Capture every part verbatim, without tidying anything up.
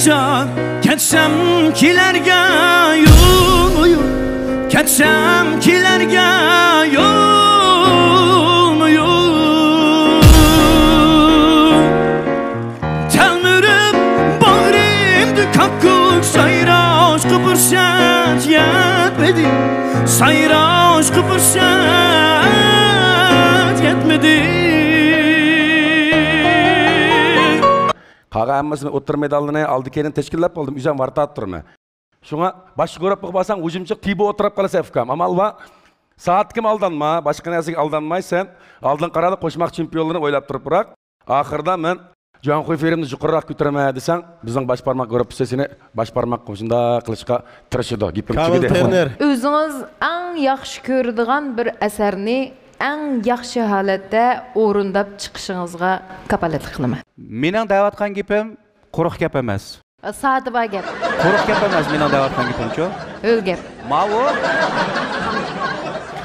كەتسەم كېلەرگە يولمۇ يوق، كەتسەم كېلەرگە يولمۇ يوق. تەلمۈرۈپ باغرىمدا كاككۇك، سايراشقا پۇرسەت يەتمىدى، سايراشقا پۇرسەت يەتمىدى. قالغان ھەممىسى ئوتتۇرا مېدالنى ئالدى كېيىن تەشكىللەپ بولدۇم. ئۆزۈم ۋارتاپ تۇرىمەن. شۇڭا باشقا گۇرۇپپىغا بارساڭ، ھۇجۇمچى تىبو ئولتۇرۇپ قالىسەن، ئۇكام. ئامال بار. سائەتكىمۇ ئالدانما، باشقا نەرسىگە ئالدانمايسەن. ئالدىنقى قاراردا قوشماق چېمپىيونلىرىنى ئويلاپ تۇرۇپراق. ئاخىرىدا مەن جۇاڭخۇي فېرىمنى يۇقىرىراق كۆتۈرىمەن دېسەڭ، بىزنىڭ باش بارماق گۇرۇپپىسى سېنى باش بارماق شۇنداق قىلىشقا تىرىشىدۇ. گېپىم كارل تۈگىدى. تېرنېر. ئۆزىڭىز ئەڭ ياخشى كۆرىدىغان بىر ئەسەرنى ئەڭ ياخشى ھالەتتە ئورۇنداپ چىقىشىڭىزغا كاپالەتلىك قىلىمەن. مېنىڭ دەۋاتقان گېپىم قۇرۇق گەپ ئەمەس. سادىبا گەپ. قۇرۇق گەپ ئەمەس مېنىڭ دەۋاتقان گېپىمچۇ؟ ھۆل گەپ. ماۋۇ.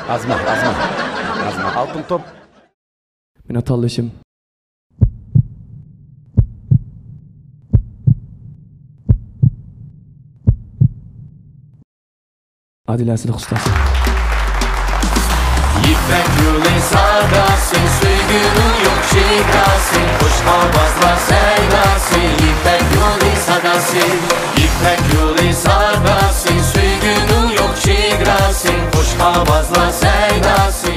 ئازما، ئازما. ئازما. ئالتۇن توپ. مېنىڭ تاللىشىم. ئادىلە سىدىق ئۇستاز. يىپەك يولى ساداسى، سۆيگۈنىڭ يوق چېگراسى، خۇش ئاۋازلار سەيداسى، يىپەك يولى ساداسى، يىپەك يولى ساداسى، سۆيگۈنىڭ يوق چېگراسى، خۇش ئاۋازلار سەيداسى.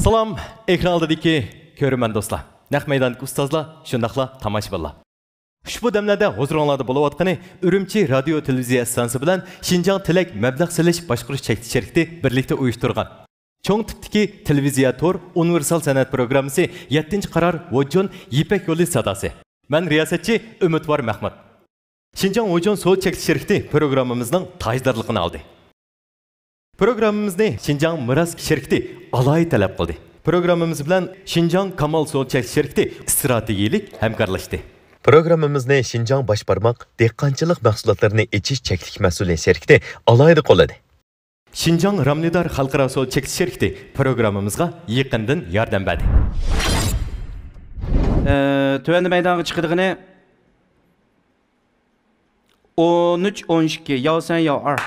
سالام، ئېكران ئالدىدىكى كۆرۈرمەن دوستلار، نەق مەيداندىكى ئۇستازلار، شۇنداقلا تاماشىبىنلار. ئۇشبۇ دەملەردە ھۇزۇرۇڭلاردا بولۇۋاتقىنى ئۈرۈمچى رادىيو تېلېۋىزىيە ئىستانسىسى بىلەن شىنجاڭ تىلەك مەبلەغ سېلىش باشقۇرۇش چەكلىك شىركىتى بىرلىكتە ئۇيۇشتۇرغان چوڭ تىپتىكى تېلېۋىزىيە تور ئۇنىۋېرسال سەنئەت پروگراممىسى يەتتىنچى قارار ۋوجون يىپەك يولى ساداسى. مەن رىياسەتچى ئۈمىدۋار مەخمۇت. شىنجاڭ ۋوجون سول چەكلىك شىركىتى پروگراممىمىزنىڭ تاجدارلىقىنى ئالدى. پروگراممىمىزنى شىنجاڭ مىراس شىركىتى ئالاھىدە تەلەپ قىلدى. پروگراممىمىز بىلەن شىنجاڭ كامال سول چەكلىك شىركىتى ئىستراتېگىيىلىك ھەمكارلاشتى. پروگراممىمىزنى شىنجاڭ باش بارماق دېھقانچىلىق مەھسۇلاتلىرىنى ئېچىش چەكلىك مەسئۇلىيەت شىركىتى ئالاھىدە قوللىدى. شىنجاڭ راملىدار خەلقئارا سول چەكلىك شىركىتى پروگراممىمىزغا يېقىندىن ياردەم بەردى. ئە، تۆۋەندە مەيدانغا چىقىدىغىنى ئون ئۈچ، ئون ئىككى، ياۋسەن ياۋئار.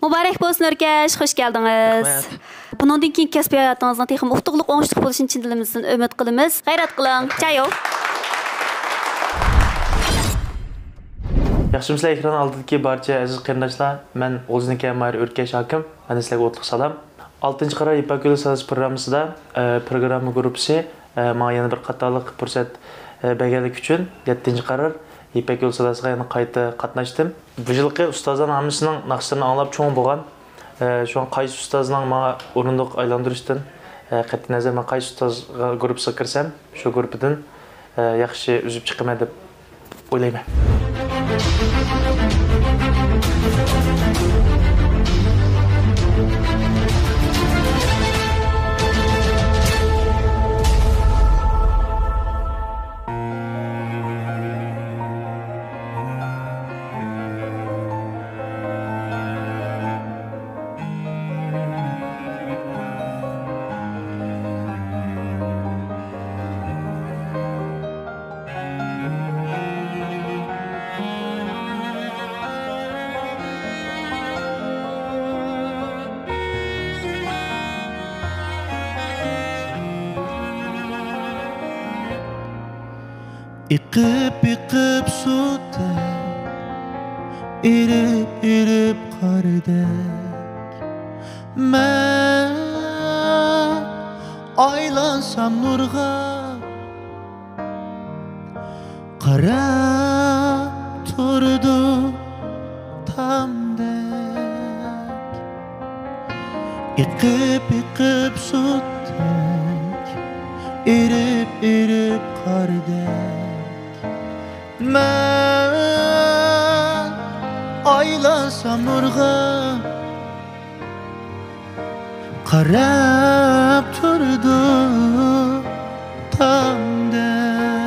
مۇبارەك بولسۇن ئۆركەش، خۇش كەلدىڭىز. رەھمەت. بۇنىڭدىن كېيىنكى كەسپىي ھاياتىڭىزنىڭ تېخىمۇ ئۇتۇقلۇق، ئوڭۇشلۇق بولۇشىنى چىن دىلىمىزدىن ئۈمىد قىلىمىز. غەيرەت قىلىڭ. چايو. ياخشىمۇسىلەر، ئېكران ئالدىدىكى بارچە ئەزىز قېرىنداشلار، مەن ئوغۇزنىڭكى ماھىر ئۆركەش ھاكىم. مەندىن سىلەرگە ئوتلۇق سالام. ئالتىنچى قارار يىپەك يولى ساداسى پروگراممىسىدا، ئە، پروگرامما گۇرۇپپىسى، ئە، ماڭا يەنە بىر قاتارلىق پۇرسەت، ئە، بەرگەنلىكى ئۈچۈن يەتتىنچى قارار يىپەك يولى ساداسىغا يەنە قايتا قاتناشتىم. بۇ يىلقى ئۇستازلارنىڭ ھەممىسىنىڭ ناخشىلىرىنى ئاڭلاپ چوڭ بولغان، ئە، شۇڭا قايسى ئۇستازنىڭ ماڭا ئورۇندۇق ئايلاندۇرۇشتىن، ئە، قەتئىينەزەر، مەن قايسى ئۇستازغا گۇرۇپپىسىغا كىرسەم، شۇ گۇرۇپپىدىن، ئە، ياخشى ئۈزۈپ چىقىمەن دەپ ئويلايمەن. ئېقىپ، ئېقىپ سۇدەك، ئېرىپ، ئېرىپ قاردەك، مەن ئايلانسام نۇرغا، قاراپ تۇرىدۇ تامدەك. ئېقىپ، ئېقىپ سۇدەك، ئېرىپ، ئېرىپ قاردەك. مەن ئايلانسام نۇرغا، قاراپ تۇرىدۇ تامدەك.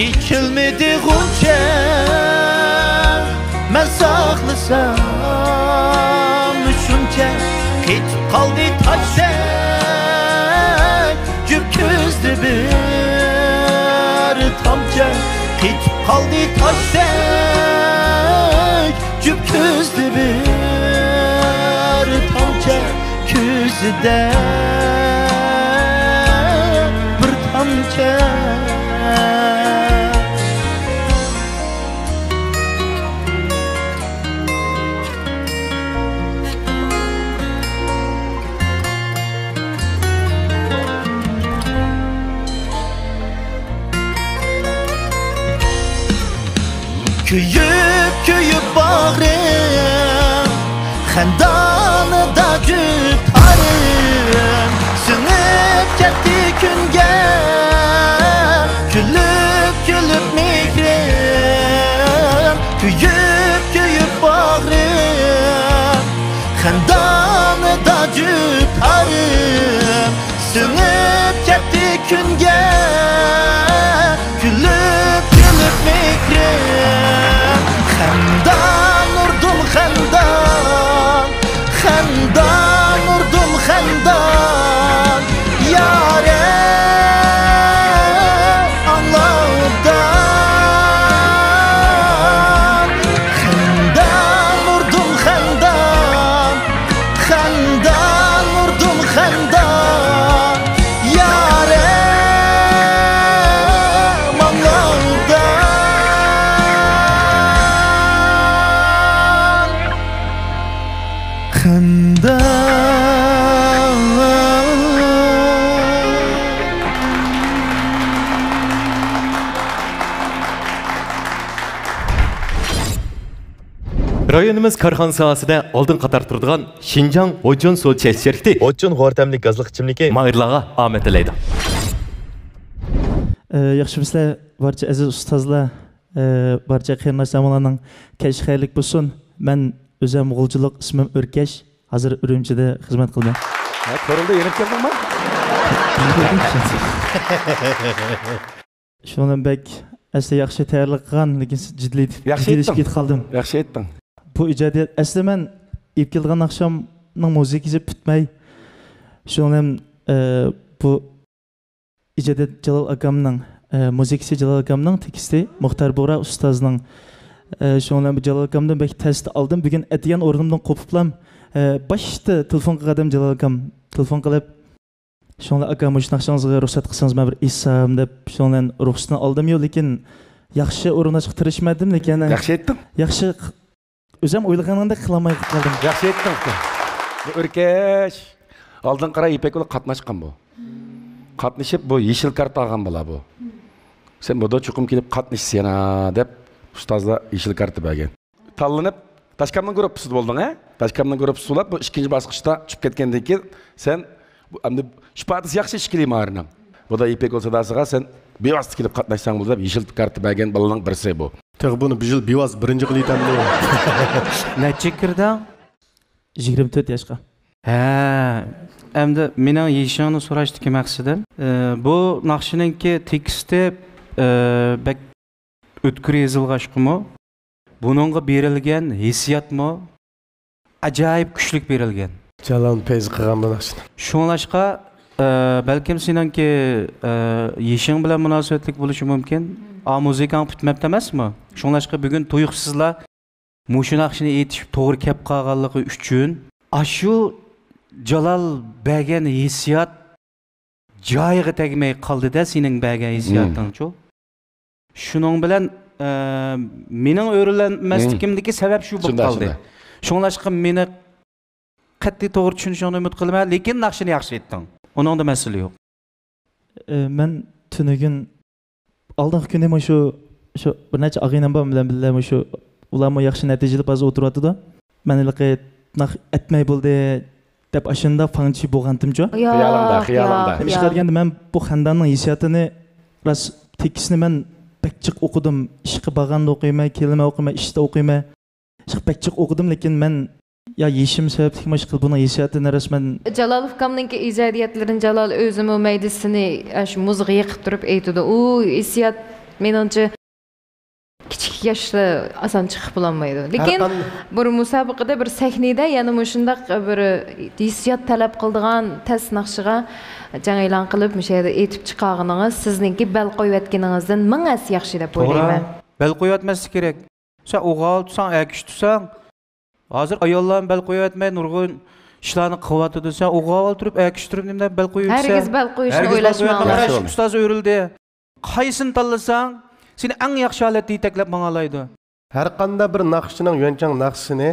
ئېچىلمىدى غۇنچە، مەن ساقلىسام شۇنچە، قېتىپ قالدى تاشتەك جۈپ كۆزدە بىر تامچە، قېتىپ قالدى تاشتەك جۈپ كۆزدە بىر تامچە، كۆزىدە بىر تامچە. كۆيۈپ، كۆيۈپ باغرىم، خەندانىدا جۈپ تارىم، سىڭىپ كەتتى كۈنگە، كۈلۈپ، كۈلۈپ مېھرىم، كۆيۈپ، كۆيۈپ باغرىم، خەندانىدا جۈپ تارىم، سىڭىپ كەتتى كۈنگە، كۈلۈپ، كۈلۈپ مېھرىم. خەندان ئۇردۇم، خەندان، خەندان ئۇردۇم، خەندان. يارەم، ئاڭلاڭدان. خەندان ئۇردۇم، خەندان. خەندان ئۇردۇم، خەندان، يارەم، ئاڭلاڭدان. خەندان. رايونىمىز كارخانا ساھەسىدە ئالدىنقى قاتاردا تۇرىدىغان شىنجاڭ ھوجۇن سۇ چەشمە شىركىتى ھوجۇن خورتەملىك گازلىق ئىچىملىكى ماھىرلارغا ئامەت تىلەيدۇ. ئە، ياخشىمۇسىلەر، بارچە ئەزىز ئۇستازلار، ئە، بارچە قېرىنداش ئاغىنىلەرنىڭ كەچ خەيرلىك بولسۇن. مەن ئۆزۈم غۇلجىلىق، ئىسمىم ئۆركەش. ھازىر ئۈرۈمچىدە خىزمەت قىلىمەن. ھە، كورلىدا يېنىپ كەلدىڭمۇ؟ شۇنىڭ بىلەن بەك ئەسلى ياخشى تەييارلىق قىلغان، لېكىن جىددىي، ياخشى جىددىيلىشىپ ئېيتتىڭ. كېتىپ قالدىم. ياخشى ئېيتتىڭ. بۇ ئىجادىيەت، ئەسلى مەن ئېلىپ كېلىدىغان ئاخشامنىڭ مۇزىكىسى پۈتمەي، شۇنىڭ بىلەن، ئە، بۇ ئىجادىيەت جالال ئاكامنىڭ، ئە، مۇزىكىسى جالال ئاكامنىڭ، تېكىستى مۇختار بۇغرا ئۇستازنىڭ. ئە، شۇنىڭ بىلەن بۇ جالال ئاكامدىن بەك تەستە ئالدىم. بۈگۈن ئەتىگەن ئورنۇمدىن قوپۇپلام، ئە، باشتا تېلېفون قىلغانىدىم جالال ئاكام. تېلېفون قىلىپ، شۇڭلا، «ئاكا، مۇشۇ ناخشىڭىزغا رۇخسەت قىلسىڭىز، مەن بىر ئېيتسام» دەپ، شۇنىڭ بىلەن رۇخسىتىنى ئالدىميۇ، لېكىن ياخشى ئورۇنداشقا تىرىشمىدىم، لېكىن ياخشى ئېيتتىڭ. ياخشى، ئۆزۈم ئويلىغىنىمدەك قىلالماي قالدىم. ياخشى ئېيتتىڭ. بۇ ئۆركەش. ئالدىنقى قارا يىپەك بىلەن قاتناشقان بۇ. قاتنىشىپ، بۇ يېشىل كارتا ئالغان بالا بۇ. سەن بۇدا چوقۇم كېلىپ قاتنىشىسەن ھە دەپ، ئۇستازلار يېشىل كارتا بەرگەن. تاللىنىپ، داشكامنىڭ گۇرۇپپىسىدا بولدۇڭ، ھە؟ داشكامنىڭ گۇرۇپپىسى بولۇپ، بۇ ئىككىنچى باسقۇچتا چۈشۈپ كەتكەندىن كېيىن، سەن بۇ ئەمدى ئىپادىسى ياخشى ئىككىلى ماھىرنىڭ. بۇدا يىپەك يولى ساداسىغا سەن بىۋاسىتە كېلىپ قاتناشساڭ بولىدۇ دەپ، يېشىل كارتا بەرگەن بالىنىڭ بىرسى بۇ. تېخى بۇنى بۇ يىل بىۋاسىتە بىرىنچى قىلىۋېتەمدۇ؟ نەچچە كىردىڭ؟ يىگىرمە تۆت ياشقا. ھە، ئەمدى مېنىڭ يېشىڭنى سوراشتىكى مەقسىتىم، ئى، بۇ ناخشىنىڭكى تېكىستى، ئى، بەك ئۆتكۈر يېزىلغاچقىمۇ، بۇنىڭغا بېرىلگەن ھېسسىياتمۇ ئاجايىپ كۈچلۈك بېرىلگەن. جالال پەيزى قىلغان بۇ ناخشىنى. شۇڭلاشقا، ئى، بەلكىم سېنىڭكى، ئى، يېشىڭ بىلەن مۇناسىۋەتلىك بولۇشى مۇمكىن. ئا، مۇزىكاڭ پۈتمەپتۇ ئەمەسمۇ؟ شۇڭلاشقا بۈگۈن تۇيۇقسىزلا مۇشۇ ناخشىنى ئېيتىش توغرا كەپ قالغانلىقى ئۈچۈن، ئاشۇ جالال بەرگەن ھېسسىيات جايىغا تەگمەي قالدى-دە، سېنىڭ بەرگەن ھېسسىياتىڭچۇ. شۇنىڭ بىلەن، ئە، مېنىڭ ئۆرۈلەنمەسلىكىمدىكى سەۋەب شۇ بولۇپ قالدى. شۇڭلاشقا مېنى قەتئىي توغرا چۈشىنىشىڭنى ئۈمىد قىلىمەن، لېكىن ناخشىنى ياخشى ئېيتتىڭ. ئۇنىڭدا مەسىلە يوق. ئە، مەن تۈنۈگۈن ئالدىنقى كۈنى مۇشۇ، شۇ بىر نەچچە ئاغىنەم بار بىلەن بىللە مۇشۇ، ئۇلارمۇ ياخشى نەتىجىلىك ھازىر ئولتۇرۇۋاتىدۇ. مەن ھېلىقى ناخ ئەتمەي بولدى دەپ ئاشۇنداق فاڭچى بولغانتىمچۇ. يا، خىيالىڭدا، يا، خىيالىڭدا. نېمىشقا دېگەندە مەن بۇ خەنداننىڭ ھېسسىياتىنى راست تېكىستنى مەن بەك جىق ئوقۇدۇم. ئىشقا بارغاندا ئوقۇيمەن، كېلىمەن ئوقۇيمەن، ئىشتا ئوقۇيمەن. بەك جىق ئوقۇدۇم، لېكىن مەن يا يېشىم سەۋەبلىكمۇ ئىشقىل بۇنىڭ ھېسسىياتىنى رەسمەن. جالال ئۇكامنىڭكى ئىجادىيەتلىرىنى جالال ئۆزىمۇ مەيدىسىنى ئاشۇ مۇزغا يېقىپ تۇرۇپ ئېيتىدۇ. ئۇ ھېسسىيات مېنىڭچە، كىچىك ياشلار ئاسان چىقىپ بولالمايدۇ. لېكىن ھەرقان- بىر مۇسابىقىدە، بىر سەھنىدە يەنە مۇشۇنداق بىر ھېسسىيات تەلەپ قىلىدىغان تەس ناخشىغا جەڭ ئېلان قىلىپ، مۇشۇ يەردە ئېيتىپ چىقارغىنىڭىز سىزنىڭكى بەل قويۇۋەتكىنىڭىزدىن مىڭ ھەسسە ياخشى دەپ توغرا. ئويلايمەن. بەل قويۇۋەتمەسلىك كېرەك. سەن ئوغۇل تۇرساڭ، ئەكىشى تۇرساڭ، ھازىر ئاياللارمۇ بەل قويۇۋەتمەي نۇرغۇن ئىشلارنى قىلىۋاتىدۇ. سەن ئوغۇل تۇرۇپ، ئەكىشى تۇرۇپ نېمە دەپ بەل قويۇۋەتسەڭ؟ ھەرگىز بەل قويۇشنى ھەرگىز بەل ئويلاشماڭلار. قويۇۋەتمەڭ. قاراش، ئۇستاز ئۆرۈلدى. قايسىنى تاللىساڭ، سېنى ئەڭ ياخشى ھالەتتە يېتەكلەپ ماڭالايدۇ. ھەر قانداق بىر ناخشىچىنىڭ يۆنچاڭ ناخشىسىنى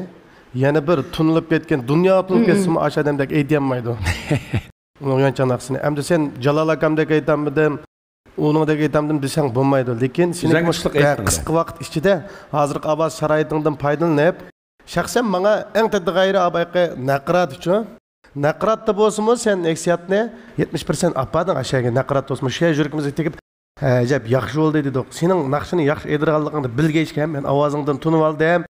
يەنە بىر تونۇلۇپ كەتكەن، دۇنياغا تونۇلۇپ مم. كەتسىمۇ ئاشۇ ئادەمدەك ئېيتالمايدۇ. ئۇنىڭ يۆنچاڭ ناخشىسىنى. ئەمدى سەن جالال ئاكامدەك ئېيتالمىدىم، ئۇنىڭدەك ئېيتالمىدىم دېسەڭ بولمايدۇ. لېكىن سېنىڭ ئۆزۈڭ مۇشۇ ئېيتقىن. قىسقا ۋاقىت ئىچىدە ھازىرقى ئاۋاز شارائىتىڭدىن پايدىلىنىپ، شەخسەن ماڭا ئەڭ تەتۈر غەيرىي ئابايقى نەقرات ئۈچۈن. نەقراتتا بولسىمۇ سەن ھېسسىياتنى يەتمىش پىرسەنت ئاپاردىڭ ئاشۇ يەرگە. نەقراتتا بولسىمۇ شۇ يەر يۈرىكىمىزگە تېگىپ، ھە، ئەجەب ياخشى بولدى دېدۇق. سېنىڭ ناخشىنى ياخشى ئېيتىدىغانلىقىڭنى بىلگەچكە مەن ئاۋازىڭدىن تونۇۋالدىم.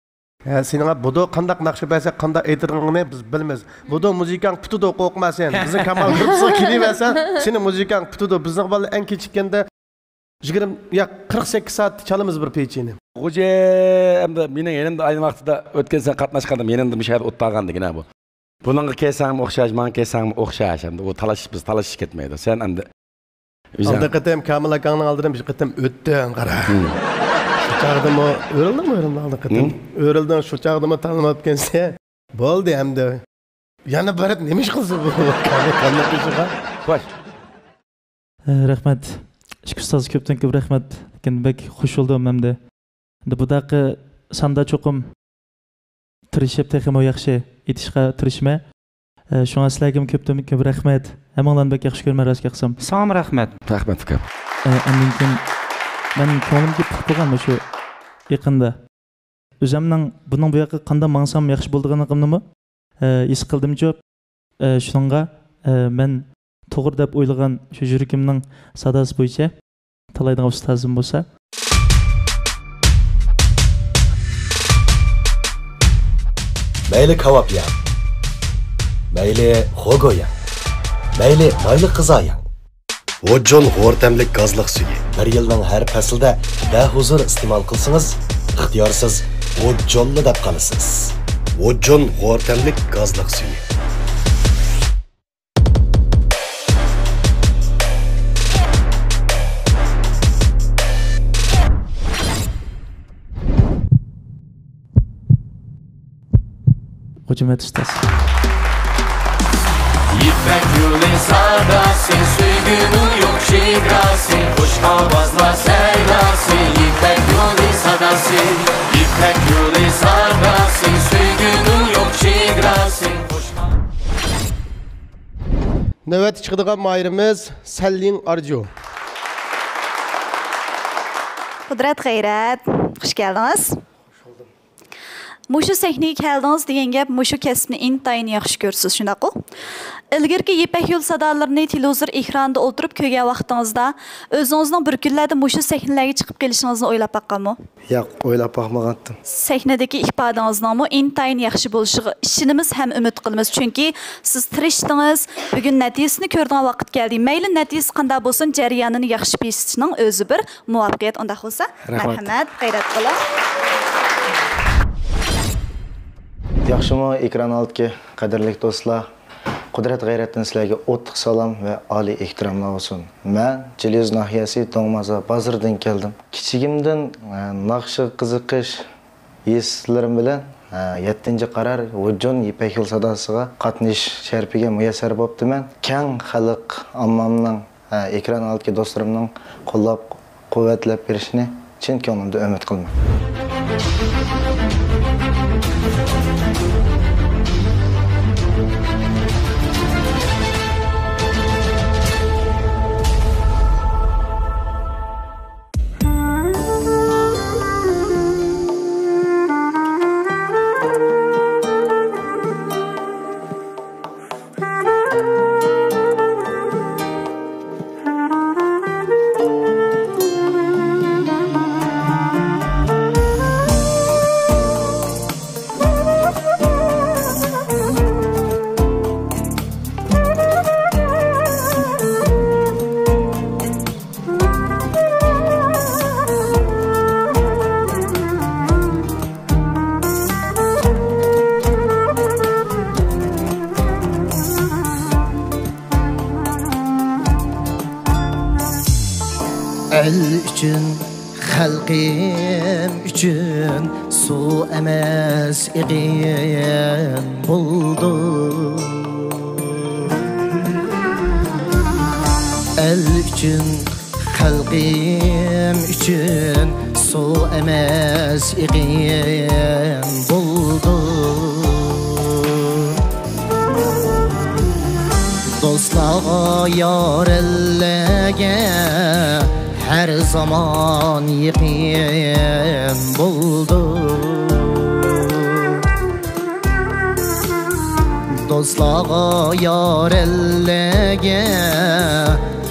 ھە، سېنىڭ بۇدۇ قانداق ناخشا بەرسەك قانداق ئېيتىدىغىنىڭنى بىز بىلىمىز. بۇدۇ مۇزىكاڭ پۈتىدۇ، قورقما سەن. بىزنىڭ كامال گۇرۇپپىسىغا كېلىۋەرسەڭ، سېنىڭ مۇزىكاڭ پۈتىدۇ. بىزنىڭ بالىلار ئەڭ كېچىككەندە يىگىرمە يا قىرىق سەككىز سائەتتە چالىمىز بىر پېيچىنى. غوجا ئەمدى مېنىڭ يېنىمدا ئاينى ۋاقتىدا ئۆتكەن سەن قاتناشقاندا يېنىمدا مۇشۇ يەردە ئولتۇرغانىدىكەن بۇ. بۇنىڭغا كەلسەڭمۇ ئوخشاش، ماڭا كەلسەڭمۇ ئوخشاش. ئەمدى ئۇ تالاش، بىز تالاشىش كەتمەيدۇ. سەن ئەمدى ئۆزۈڭ. ئالدىنقى قېتىم كامىل ئاكاڭنىڭ ئالدىدىن بىر قېتىم ئۆتتۈڭ، قارا. ھىم. شۇ چاغدىمۇ ئۆرۈلدۈڭمۇ، ئۆرۈلدۈڭ ئالدىنقى قېتىم؟ ھىم؟ ئۆرۈلدۈڭ، شۇ چاغدىمۇ تاللىماپتىكەنسەن. بولدى ئەمدى. يەنە بېرىپ نېمە ئىش قىلسا بۇ؟ كامىل قېشىغا. خوش. ئە، رەھمەت. ئىككى ئۇستازغا كۆپتىن كۆپ رەھمەت. لېكىن بەك خوش بولدۇم ئەمدى. ئەمدى بۇنداق ساندا چوقۇم تىرىشىپ، تېخىمۇ ياخشى ئېيتىشقا تىرىشىمەن. ئە، شۇڭا سىلەرگىمۇ كۆپتىن كۆپ رەھمەت. ھەممىڭلارنى بەك ياخشى كۆرىمەن، راستكى قىلسام. ساڭىمۇ رەھمەت. رەھمەت، ئۇكام. ئە، ئاندىن كېيىن مەن كۆڭلۈمگە پۇت بولغان مۇشۇ يېقىندا. ئۆزۈمنىڭ بۇنىڭ بۇ ياققا قانداق ماڭسام ياخشى بولىدىغانلىقىمنىمۇ، ئە، ھېس قىلدىمچۇ. ئە، شۇنىڭغا، ئە، مەن توغرا دەپ ئويلىغان شۇ يۈرىكىمنىڭ ساداسى بويىچە تاللايدىغان ئۇستازىم بولسا. مەيلى كاۋاپياڭ، مەيلى خوگوياڭ، مەيلى مايلى قىزاياڭ. ۋوججون غور تەملىك گازلىق سۈيى. بىر يىلنىڭ ھەر پەسلىدە بەھۇزۇر ئىستېمال قىلسىڭىز، ئىختىيارسىز ۋوججونلا دەپ قالىسىز. ۋوججون غور تەملىك گازلىق سۈيى. خوجىمەت ئۇستاز. يىپەك يولى ساداسى، سۆيگۈنىڭ يوق چېگراسى، خۇش ئاۋازلار سەيلاسى، يىپەك يولى ساداسى، يىپەك يولى ساداسى، سۆيگۈنىڭ يوق چېگراسى، خۇش. نۆۋەتتە چىقىدىغان ماھىرىمىز سەنلىڭ ئارجۇ. قۇدرەت غەيرەت، خۇش كەلدىڭىز. مۇشۇ سەھنىگە كەلدىڭىز دېگەن گەپ، مۇشۇ كەسىپنى ئىنتايىن ياخشى كۆرىسىز، شۇنداققۇ؟ ئىلگىرىكى يىپەك يول سادالىرىنى تېلېۋىزور ئېكرانىدا ئولتۇرۇپ كۆرگەن ۋاقتىڭىزدا، ئۆزىڭىزنىڭ بىر كۈنلەردە مۇشۇ سەھنىلەرگە چىقىپ قېلىشىڭىزنى ئويلاپ باققانمۇ؟ ياق، ئويلاپ باقمىغانتىم. سەھنىدىكى ئىپادىڭىزنىڭمۇ ئىنتايىن ياخشى بولۇشىغا ئىشىنىمىز ھەم ئۈمىد قىلىمىز، چۈنكى سىز تىرىشتىڭىز، بۈگۈن نەتىجىسىنى كۆرىدىغان ۋاقىت كەلدى. مەيلى نەتىجىسى قانداق بولسۇن، جەريانىنى ياخشى بېسىشنىڭ ئۆزى بىر مۇۋەپپەقىيەت. ئۇنداق بولسا، رەھمەت. مەرھەمەت، غەيرەت قىلىڭ. ياخشىمۇ، ئېكران ئالدىدىكى قەدىرلىك دوستلار؟ قۇدرەت غەيرەتتىن سىلەرگە ئوتلۇق سالام ۋە ئالىي ئېھتىراملار بولسۇن. مەن جىلى يۈز ناھىيەسى دوڭمازا بازىرىدىن كەلدىم. كىچىكىمدىن، ئە، ناخشىغا قىزىقىش ھېسلىرىم بىلەن، ئە، يەتتىنچى قارار ۋۇجۇن يىپەك يول ساداسىغا قاتنىشىش شەرىپىگە مۇيەسسەر بوپتىمەن. كەڭ خەلق ئاممامنىڭ، ئە، ئېكران ئالدىدىكى دوستلىرىمنىڭ قوللاپ قۇۋۋەتلەپ بېرىشىنى چىن كۆڭلۈمدىن ئۈمىد قىلىمەن. ئەل ئۈچۈن، خەلقىم ئۈچۈن سۇ ئەمەس ئېقىن بولدۇم. ئەل ئۈچۈن، خەلقىم ئۈچۈن سۇ ئەمەس ئېقىن بولدۇم. دوستلارغا، يارەنلەرگە ھەر زامان يېقىن بولدۇم. دوستلارغا، يارەنلەرگە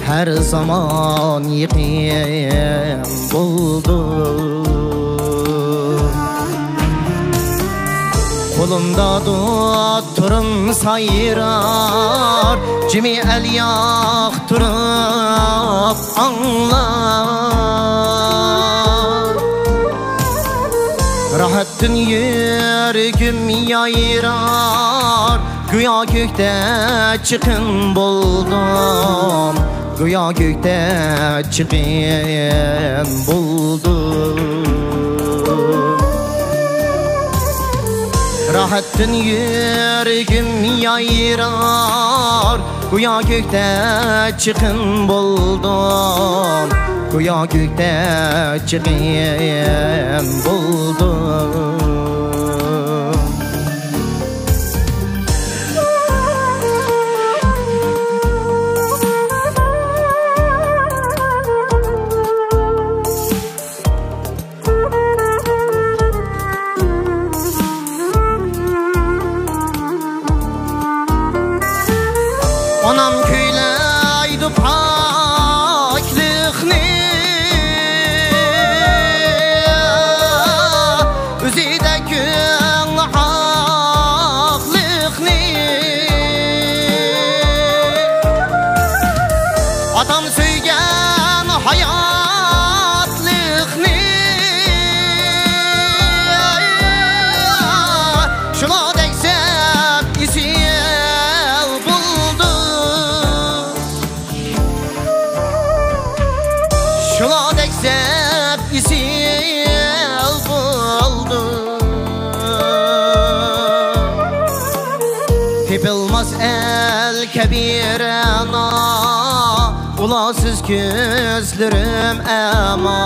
ھەر زامان يېقىن بولدۇم. قولۇمدا دۇتۇرۇم سايرار، جىمى ئەل ياقتۇرۇپ ئاڭلار. راھەتتىن يۈرىكىم يايرار، گويا كۆكتە چېقىن بولدۇم، گويا كۆكتە چېقىن بولدۇم. راھەتتىن يۈرىكىم يايرار، گويا كۆكتە چېقىن بولدۇم، گويا كۆكتە چېقىن بولدۇم. ئانام كۈيلەيدۇ پاكلىقنى، ئۆزىدە كۆڭلى ئاقلىقنى. ئاتام سۆيگەن ھاياتلىقنى، شۇلاردەك زەپ ئېسىل بولدۇم. شۇلاردەك زەپ ئېسىل بولدۇم. تېپىلماس ئەل كەبى رەنا، ئۇلارسىز كۆزلىرىم ئەما.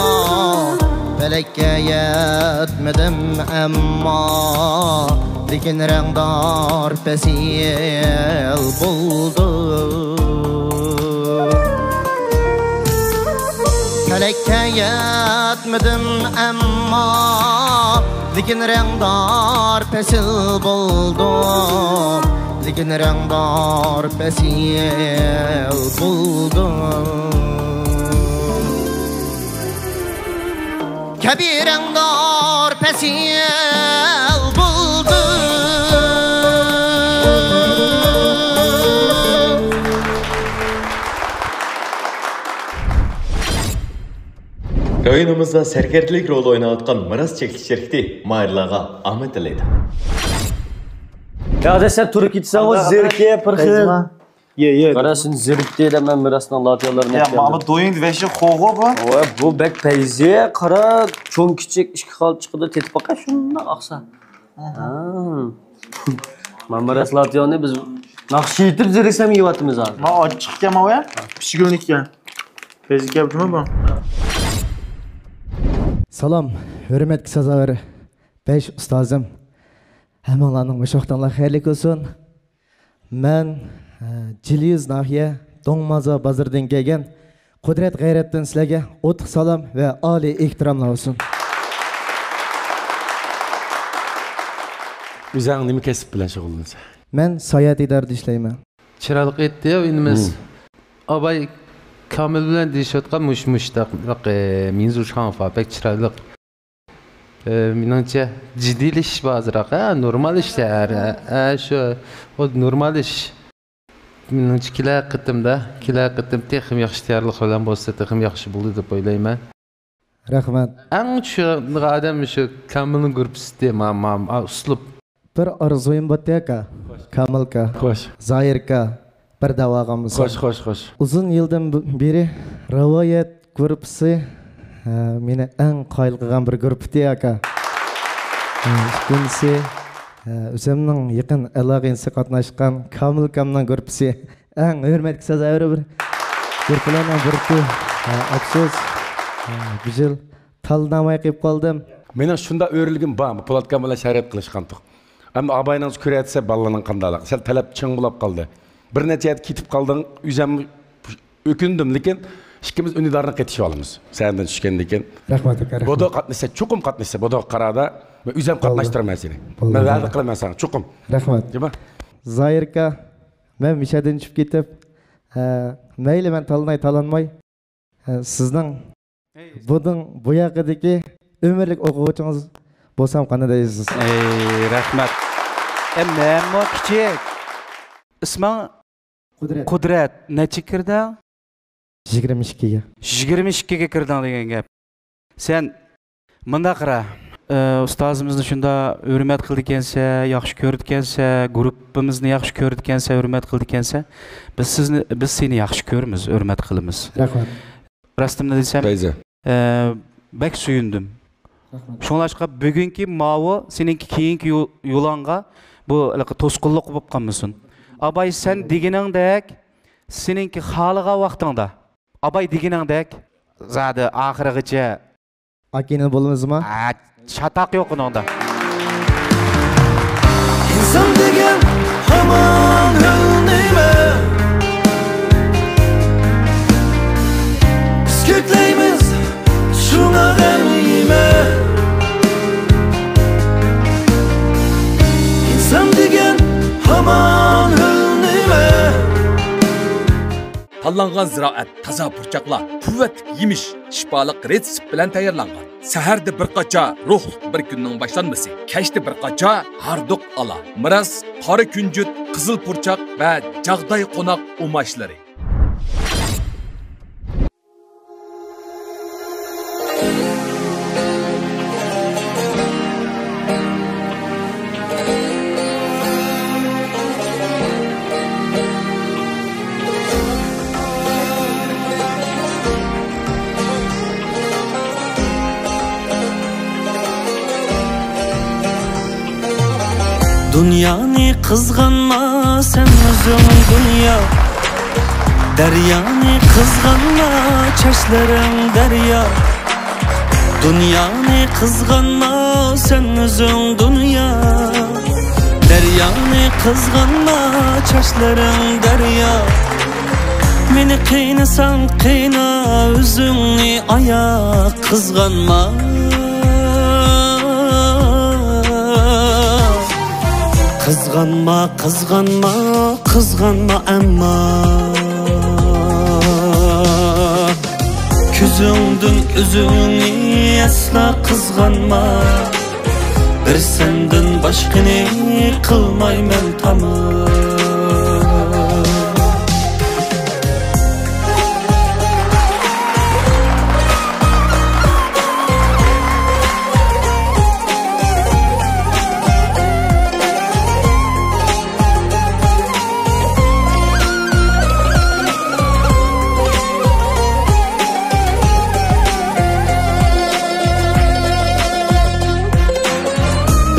پەلەككە يەتمىدىم ئەمما، لېكىن رەڭدار پەسىل بولدۇم. پەلەككە يەتمىدىم ئەمما، لېكىن رەڭدار پەسىل بولدۇم، لېكىن رەڭدار پەسىل بولدۇم. كەبى رەڭدار پەسىل بولدۇم. رايونىمىزدا سەركەردىلىك رول ئويناۋاتقان مىراس چەكلىك شىركىتى ماھىرلارغا ئامەت تىلەيدۇ. يا ئاداش، سەن تۇرۇپ كېتىسەن، ئۇ زېرىكىپ بىر خىل. يە، يە. قارا، سېنى زېرىكتى دەپ مەن مىراسنىڭ لاتىيالىرىنى يا، ئەتكەندىم. ماما دويۇڭ ۋەشى خوغۇ بۇ. ۋە بۇ بەك پەيزى، قارا، چوڭ كىچىك ئىككى خىل چىقىدۇ، تېتىپ باقاي، شۇنداق ئاقسا. ئاھا. ھا. مانا مىراس لاتىيالنى بىز ناخشا ئېيتىپ زېرىكسەم يەۋاتىمىز ھازىر. ما ئاچچىقكەن ماۋۇ يا؟ پىشكۈلنىككەن. پەيزى كەپتىمۇ بۇ؟ سالام، ھۆرمەتكە سازاۋەر بەش ئۇستازىم. ھەممىڭلارنىڭ مۇشۇ ۋاقتىڭلار خەيرلىك بولسۇن. مەن، ئە، جىلى يۈز ناھىيە دوڭمازا بازىرىدىن كەلگەن قۇدرەت غەيرەتتىن سىلەرگە ئوتلۇق سالام ۋە ئالىي ئېھتىراملار بولسۇن. ئۆزۈڭ نېمە كەسىپ بىلەن شۇغۇللىنىسەن؟ مەن ساياھەت ئىدارىدە ئىشلەيمەن. چىرايلىق ئېيتتى يا ئىنىمىز. ھىم. ئاباي كامىل بىلەن دېيىشىۋاتقان مۇش-، مۇشتاق، ئە، مىنزۇ شاڭفا بەك چىرايلىق. ئى، مېنىڭچە، جىددىيلىشىش بار ئازراق، ھە، نورمال ئىش، ھە، ھە، شۇ، ئۇ نورمال ئىش. مېنىڭچە، كېلەر قېتىمدا، كېلەر قېتىم تېخىمۇ ياخشى تەييارلىق بىلەن بولسا، تېخىمۇ ياخشى بولىدۇ دەپ ئويلايمەن. رەھمەت. ئەڭ چۈشىنىدىغان ئادەم شۇ كامىلنىڭ گۇرۇپپىسى، ما، ما، ما، ئۇسلۇب. بىر ئارزۇيۇم بار ئاكا. خوش. كامىلكا. خوش. زاھىركا. بىر دەۋاغا مۇسا. خوش، خوش، خوش. ئۇزۇن يىلدىن ب-، بېرى رىۋايەت گۇرۇپپىسى، ئە، مېنى ئەڭ قايىل قىلغان بىر گۇرۇپپىتى، ئاكا. ئە، ئىككىنچىسى، ئە، ئۆزۈمنىڭ يېقىن ئالاقە ئىنسى قاتناشقان كامىل ئاكامنىڭ گۇرۇپپىسى. ئەڭ ھۆرمەتكە سازاۋەر بىر گۇرۇپپىلارنىڭ بىرىكى. ئە، ئەپسۇس، ئە، بۇ يىل تاللىنالماي قېلىپ قالدىم. مېنىڭ شۇنداق ئۆرۈلگۈم بار، پولات ئاكام بىلەن شەرت قىلىشقانتۇق. ئەمما ئاباينىڭ كۆرۈۋەتسە، بالىلارنىڭ قانداقلىقى. سەل تەلەپ چىڭ بولاپ قالدى. بىر نەچچە يەردە كېتىپ قالدىڭ، ئۆزۈم ئۆكۈندۈم، لېكىن ئىككىمىز ئۈندىدارنى قېتىشىۋالىمىز. سەھنىدىن چۈشكەندىن كېيىن. رەھمەت، ئاكا، رەھمەت. بۇدا قاتناشسا، چوقۇم قاتناشسا، بۇدا قاراردا مەن ئۆزۈم بولدى. قاتناشتۇرىمەن سېنى. بولدى، مەن ۋەدە قىلىمەن ساڭا، چوقۇم. رەھمەت. جۇما. زاھىر ئاكا، مەن مۇشەدىن چۈشۈپ كېتىپ، ئە، مەيلى، مەن تاللاي، تاللانماي، ئە، سىزنىڭ بۇنىڭ بۇ ياقىدىكى ئۆمۈرلۈك ئوقۇغۇچىڭىز بولسام قانداق دەيسىز؟ ئەي، رەھمەت. ئە، مەنمۇ كىچىك. ئىسمىڭ؟ قۇدرەت. قۇدرەت. نەچچە كىردىڭ؟ يىگىرمە ئىككىگە. يىگىرمە ئىككىگە كىردىڭ دېگەن گەپ. سەن مۇنداق قارا، ئە، ئۇستازىمىزنى شۇنداق ھۆرمەت قىلىدىكەنسە، ياخشى كۆرىدىكەنسە، گۇرۇپپىمىزنى ياخشى كۆرىدىكەنسە، ھۆرمەت قىلىدىكەنسە، بىز سىزنى، بىز سېنى ياخشى كۆرىمىز، ھۆرمەت قىلىمىز. رەھمەت. راستىمنى دېسەم، پەيزى. ئە، بەك سۆيۈندۈم. رەھمەت. شۇڭلاشقا بۈگۈنكى ماۋۇ سېنىڭكى كېيىنكى يو-، يولۇڭغا بۇ ھېلىقى توسقۇنلۇق بولۇپ قالمىسۇن. ئاباي، سەن دېگىنىڭدەك، سېنىڭكى خالىغان ۋاقتىڭدا، ئاباي دېگىنىڭدەك، زادى ئاخىرىغىچە ئاكىنى بولىمىزما؟ ئا، چاتاق يوق ئۇنىڭدا. ئىنسان دېگەن ھامان ھۆل نېمە؟ بىز كۆكلەيمىز شۇڭا دەيمەن. ئىنسان دېگەن ھامان ھۆل نېمە؟ تاللانغان زىرائەت، تازا پۇرچاقلار، قۇۋۋەتلىك يېمىش، شىپالىق رېتسېپ بىلەن تەييارلانغان. سەھەردە بىر قاچا روھلۇق بىر كۈننىڭ باشلانمىسى، كەچتە بىر قاچا ھاردۇق ئالا، مىراس، قارا كۈنجۈت، قىزىل پۇرچاق ۋە جاغداي قوناق ئۇماچلىرى. دۇنيانى قىزغانما سەن ئۆزۈڭ دۇنيا، دەريانى قىزغانما چاچلىرىڭ دەريا. دۇنيانى قىزغانما سەن ئۆزۈڭ دۇنيا، دەريانى قىزغانما چاچلىرىڭ دەريا. مېنى قىينىساڭ قىينا ئۆزۈڭنى ئايا، قىزغانما. قىزغانما، قىزغانما، قىزغانما ئەمما. كۆزۈڭدىن ئۆزۈڭنى ئەسلا قىزغانما. بىر سەندىن باشقىنى قىلمايمەن تاما.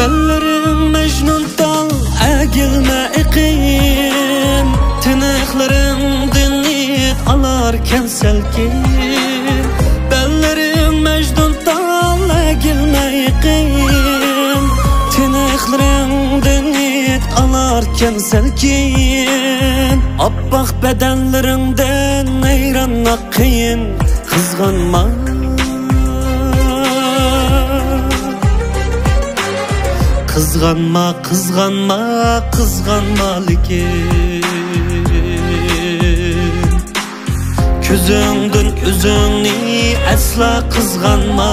بەللىرىڭ مەجنۇنتال ئەگىلمە ئېقىن، تىنىقلىرىڭدىن ئىت ئالاركەن سەلكىن. بەللىرىڭ مەجنۇنتال ئەگىلمە ئېقىن، تىنىقلىرىڭدىن ئىت ئالاركەن سەلكىن. ئاپئاق بەدەنلىرىڭدىن ھەيرانلىق قىيىن، قىزغانما. قىزغانما، قىزغانما، قىزغانما لېكىن. كۆزۈڭدىن ئۆزۈڭنى ئەسلا قىزغانما.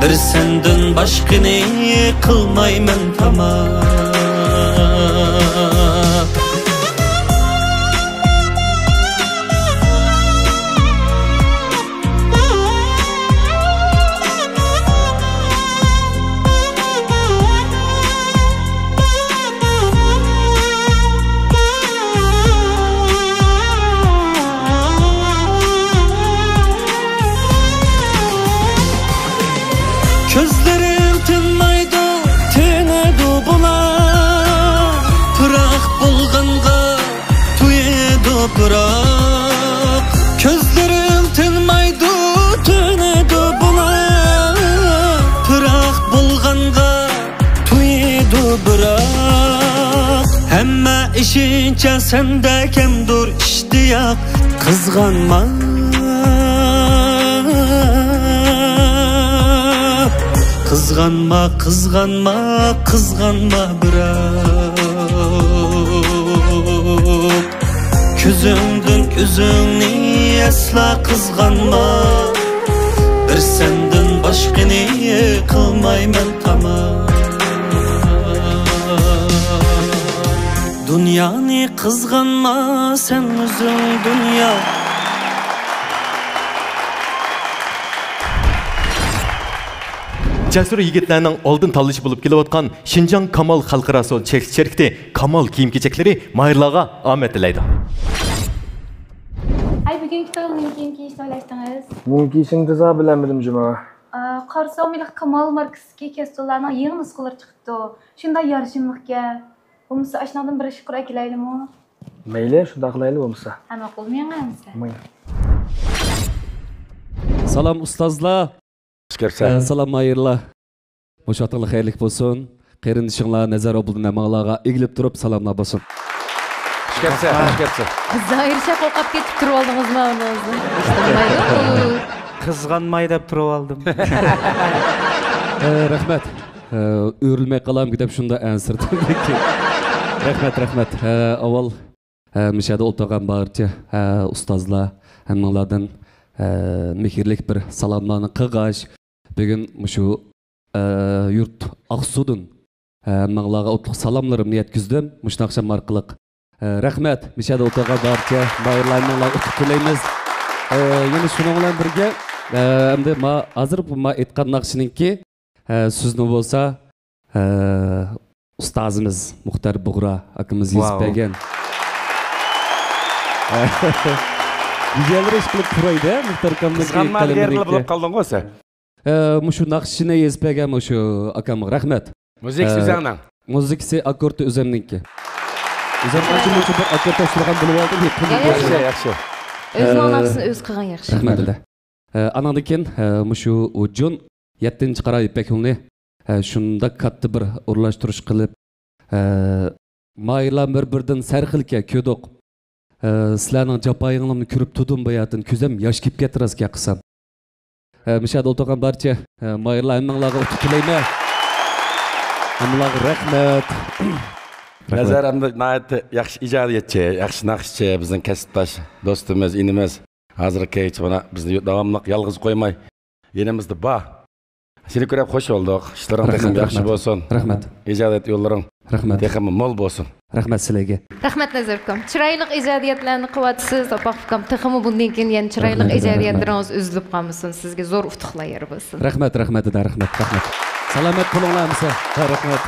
بىر سەندىن باشقىنى قىلمايمەن تاما. كېيىنچە سەندە كەمدۇر ئىشتىياق. قىزغانما، قىزغانما، قىزغانما، قىزغانما بىراق. كۆزۈڭدىن ئۆزۈڭنى ئەسلا قىزغانما. بىر سەندىن باشقىنى قىلمايمەن تاما. دۇنيانى قىزغانما سەن ئۆزۈڭ دۇنيا. جەسۇر يىگىتلەرنىڭ ئالدىن تاللىشى بولۇپ كېلىۋاتقان شىنجاڭ كامال خەلقئارا سودا چەكلىك شىركىتى كامال كىيىم-كېچەكلىرى ماھىرلارغا ئامەت تىلەيدۇ. ئەي، بۈگۈنكى تويغا نېمە كىيىم كىيىشنى ئويلاشتىڭىز؟ نېمە كىيىشىمنى تېزا بىلەلمىدىم جۇما. ئا، قارىسام، ھېلىقى كامال ماركىسىدىكى كەستۇنلارنىڭ يېڭى نۇسخىلىرى چىقىپتۇ. شۇنداق يارىشىملىقكەن. بولمىسا ئاشۇنىڭدىن بىر ئىش قۇرۇپ ئەكېلەيلىمۇ؟ مەيلى، شۇنداق قىلايلى بولمىسا. ھە، ماقۇل، مېڭە ئەمىسە. ماقۇل. سالام ئۇستازلار. خۇش كەپسەن. ئە، سالام ماھىرلار. مۇشۇ ۋاقتىڭلار خەيرلىك بولسۇن. قېرىندىشىڭلار نەزەر ئابدۇللا ھەممىڭلارغا ئېگىلىپ تۇرۇپ سالاملار بولسۇن. خۇش كەپسەن، خۇش كەپسەن. زاھىر شەق ئوقاپ كېتىپ تۇرۇۋالدىڭىزمۇ ئورنىڭىزدا؟ قىزغانماي دەپ تۇرۇۋالدىم. ئە، رەھمەت. ئە، ئۆرۈلمەي قالامكۇ دەپ شۇنداق ئەنسىرىدىم. رەھمەت، رەھمەت. ئە، ئاۋۋال، ئە، مۇشۇ يەردە ئولتۇرغان بارچە، ئە، ئۇستازلار، ھەممىڭلاردىن، ئە، مېھىرلىك بىر سالاملارنى قىلغاچ، بۈگۈن مۇشۇ، ئە، يۇرت ئاقسۇدىن، ئە، ھەممىڭلارغا ئوتلۇق سالاملىرىمنى يەتكۈزدۈم مۇشۇ ئاخشام ئارقىلىق. ئە، رەھمەت، مۇشۇ يەردە ئولتۇرغان بارچە ماھىرلار، ھەممىڭلارغا ئۇتۇق تىلەيمىز. ئە، يەنە شۇنىڭ بىلەن بىرگە، ئە، ئەمدى ما، ھازىر بۇ ما ئېيتقان ناخشىنىڭكى، ئە، سۆزىنى بولسا، ئە، ئۇستازىمىز مۇختار بۇغرا ئاكىمىز يېزىپ بەرگەن. ۋاۋ. دېگەنلىرى ئىشقىلىپ پۇرايدۇ، مۇختار ئاكامنىڭكى قىزغانما دېگەن قەلىمىدىكى. بولۇپ قالدىڭغۇ سەن. ئە، مۇشۇ ناخشىنى يېزىپ بەرگەن مۇشۇ ئاكامغا رەھمەت. مۇزىكىسى ئە، ئۆزۈڭنىڭ؟ مۇزىكىسى، ئاككوردى ئۆزۈمنىڭكى. ئۆزۈم ئانچە مۇنچە بىر ئاككورد تاشلىغان بولۇۋالدىم، ھېيت قىلدىم. ياخشى، ياخشى. ئۆزىنىڭ ئە، ناخشىسىنى ئۆزى قىلغان ياخشى. رەھمەت، دەدە. ئە، ئاناندىن كېيىن، ئە، مۇشۇ ئۇجۇن يەتتىنچى قارا يىپەك يولىنى، ئە، شۇنداق كاتتا بىر ئورۇنلاشتۇرۇش قىلىپ، ئە، ماھىرلار بىر-بىرىدىن سەرخىلكەن كۆردۇق. ئە، سىلەرنىڭ جاپايىڭلارنى كۆرۈپ تۇردۇم باياتىن، كۆزۈم ياش كېلىپ كەتتى راست گەپ قىلسام. ئە، مۇشۇ يەردە ئولتۇرغان بارچە، ئە، ماھىرلار ھەممىڭلارغا ئۇتۇق تىلەيمەن. ھەممىڭلارغا رەھمەت. نەزەر ئەمدى ناھايىتى ياخشى ئىجادىيەتچى، ياخشى ناخشىچى، بىزنىڭ كەسىپداش دوستىمىز، ئىنىمىز. ھازىرقى كېچە مانا بىزنى داۋاملىق يالغۇز قويماي، يېنىمىزدا بار. سېنى كۆرۈپ خوش بولدۇق. ئىشلىرىڭ تېخىمۇ ياخشى بولسۇن. رەھمەت. ئىجادىيەت يوللىرىڭ تېخىمۇ مول بولسۇن. رەھمەت سىلەرگە. رەھمەت نەزەر ئۇكام. چىرايلىق ئىجادىيەتلەرنى قىلىۋاتىسىز، ئاپاق ئۇكام. تېخىمۇ بۇندىن كېيىن يەنە چىرايلىق ئىجادىيەتلىرىڭىز ئۈزۈلۈپ قالمىسۇن. سىزگە زور ئۇتۇقلار يار بولسۇن. رەھمەت، رەھمەت، دادا، رەھمەت، رەھمەت. سالامەت بولۇڭلار ھەممىسى. ھە، رەھمەت.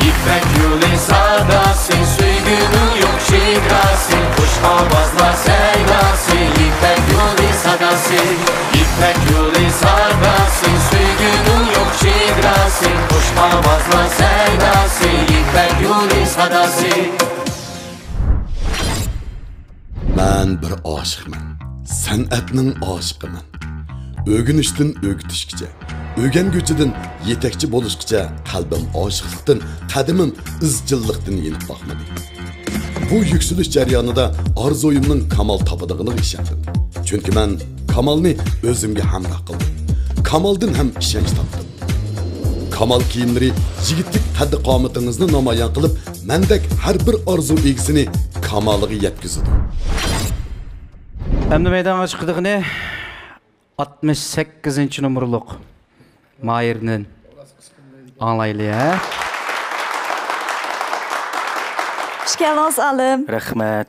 يىپەك يولى ساداسى، سۆيگۈنىڭ يوق چېگراسى، خۇش ئاۋازلار سەيداسى، يىپەك يولى ساداسى، يىپەك يولى ساداسى، سۆيگۈنىڭ يوق چېگراسى، خۇش ئاۋازلار سەيداسى، يىپەك يولى ساداسى. مەن بىر ئاشىقمەن، سەنئەتنىڭ ئاشىقىمەن. ئۆگىنىشتىن ئۆگىتىشكىچە، ئۆگەنگۈچىدىن يېتەكچى بولۇشقىچە قەلبىم ئاشىقلىقتىن، قەدىمىم ئىزچىللىقتىن يېنىپ باقمىدى. بۇ يۈكسىلىش جەريانىدا ئارزۇيۇمنىڭ كامال تاپىدىغىنىغا ئىشەندىم. چۈنكى مەن كامالنى ئۆزۈمگە ھەمراھ قىلدىم. كامالدىن ھەم ئىشەنچ تاپتىم. كامال كىيىملىرى يىگىتلىك قەددى-قامىتىڭىزنى نامايان قىلىپ، مەندەك ھەر بىر ئارزۇ ئىگىسىنى كامالىغا يەتكۈزىدۇ. ئەمدى مەيدانغا چىقىدىغىنى ئاتمىش سەككىزىنچى نومۇرلۇق ماھىرنى ئاڭلايلى، ھە؟ خۇش كەلدىڭىز، ئالىم. رەھمەت.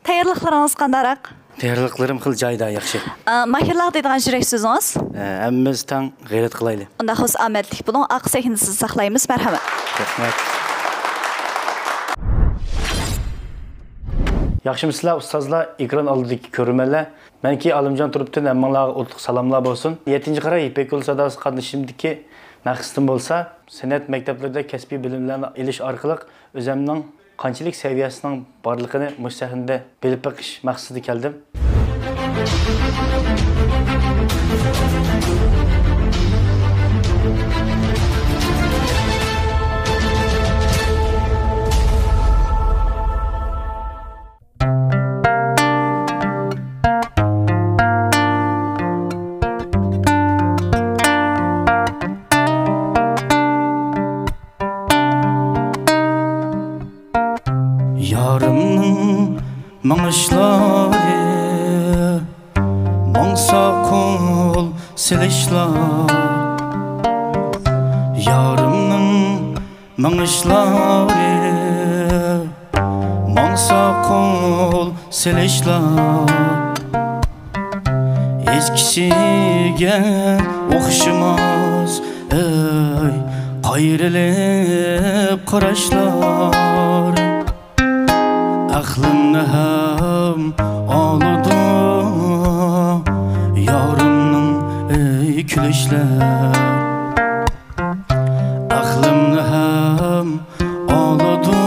تەييارلىقلىرىڭىز قانداقراق؟ تەييارلىقلىرىم خېلى جايىدا، ياخشى. ئا، ماھىرلارغا دەيدىغان يۈرەك سۆزىڭىز؟ ئە، ھەممىمىز تەڭ غەيرەت قىلايلى. ئۇنداق بولسا ئامەتلىك بولۇڭ، ئارقا سەھنىدە سىزنى ساقلايمىز، مەرھەمەت. رەھمەت. ياخشىمۇسىلەر ئۇستازلار، ئېكران ئالدىدىكى كۆرۈرمەنلەر؟ مەنكى ئالىمجان تۇرۇپتىن ھەممىڭلارغا ئوتلۇق سالاملار بولسۇن. يەتتىنچى قارا يىپەك يولى ساداسى قاتنىشىشىمدىكى مەقسىتىم بولسا، سەنئەت مەكتەپلىرىدە كەسپىي بىلىملەرنى ئېلىش ئارقىلىق ئۆزەمنىڭ قانچىلىك سەۋىيەسىنىڭ بارلىقىنى مۇشۇ سەھنىدە بىلىپ بېقىش مەقسىتىدە كەلدىم. مېڭىشلارى، ماڭسا قول سېلىشلار. يارىمنىڭ مېڭىشلارى، ماڭسا قول سېلىشلار. ھېچ كىشىگە ئوخشىماس، ئەي، قايرىلىپ قاراشلار. ئەقلىمنى ھەم ئالىدۇ يارىمنىڭ، ئەي، كۈلۈشلەر. ئەقلىمنى ھەم ئالىدۇ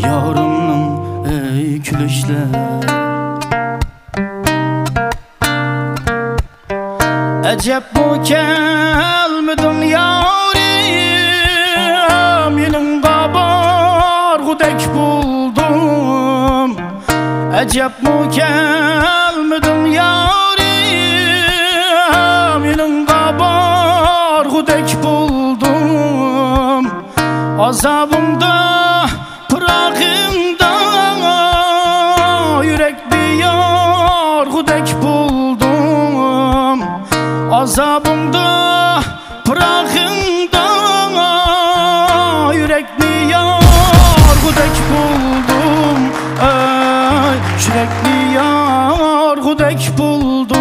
يارىمنىڭ، ئەي، كۈلۈشلەر. ئەجەبمۇ كەلمىدىڭ يارىم، يېنىڭغا بارغۇدەك بولدۇم. ئەجەبمۇ كەلمىدىڭ يارىم، يېنىڭغا بارغۇدەك بولدۇم. ئازابىڭدا، پىراقىڭدا يۈرەكنى يارغۇدەك بولدۇم. ئازابىڭدا، پىراقىڭدا يۈرەكنى يارغۇدەك بولدۇم. ئەي، يۈرەكنى يارغۇدەك بولدۇم.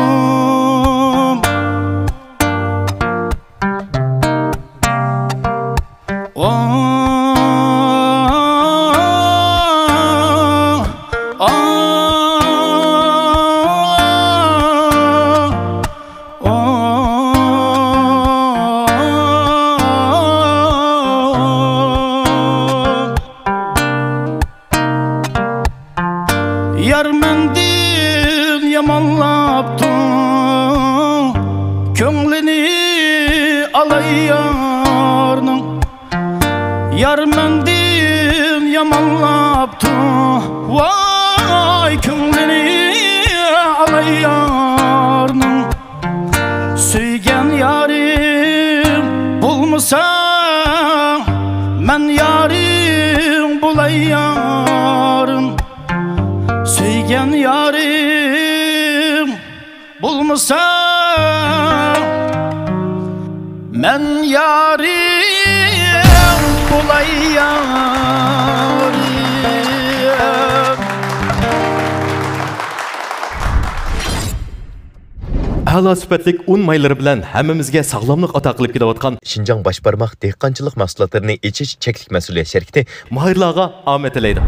يار مەندىن يامانلاپتۇ، كۆڭلىنى ئالاي يارنىڭ. يار مەندىن يامانلاپتۇ، ۋاي، كۆڭلىنى ئالاي يارنىڭ. سۆيگەن يارىم بولمىسا، مەن يارىڭ بولاي يارىم. سۆيگەن يارىم بولمىسا، مەن يارىڭ بولاي يارىم. ئەلا سۈپەتلىك ئۇن مايلىرى بىلەن ھەممىمىزگە ساغلاملىق ئاتا قىلىپ كېلىۋاتقان شىنجاڭ باش بارماق دېھقانچىلىق مەھسۇلاتلىرىنى ئېچىش چەكلىك مەسئۇلىيەت شىركىتى ماھىرلارغا ئامەت تىلەيدۇ.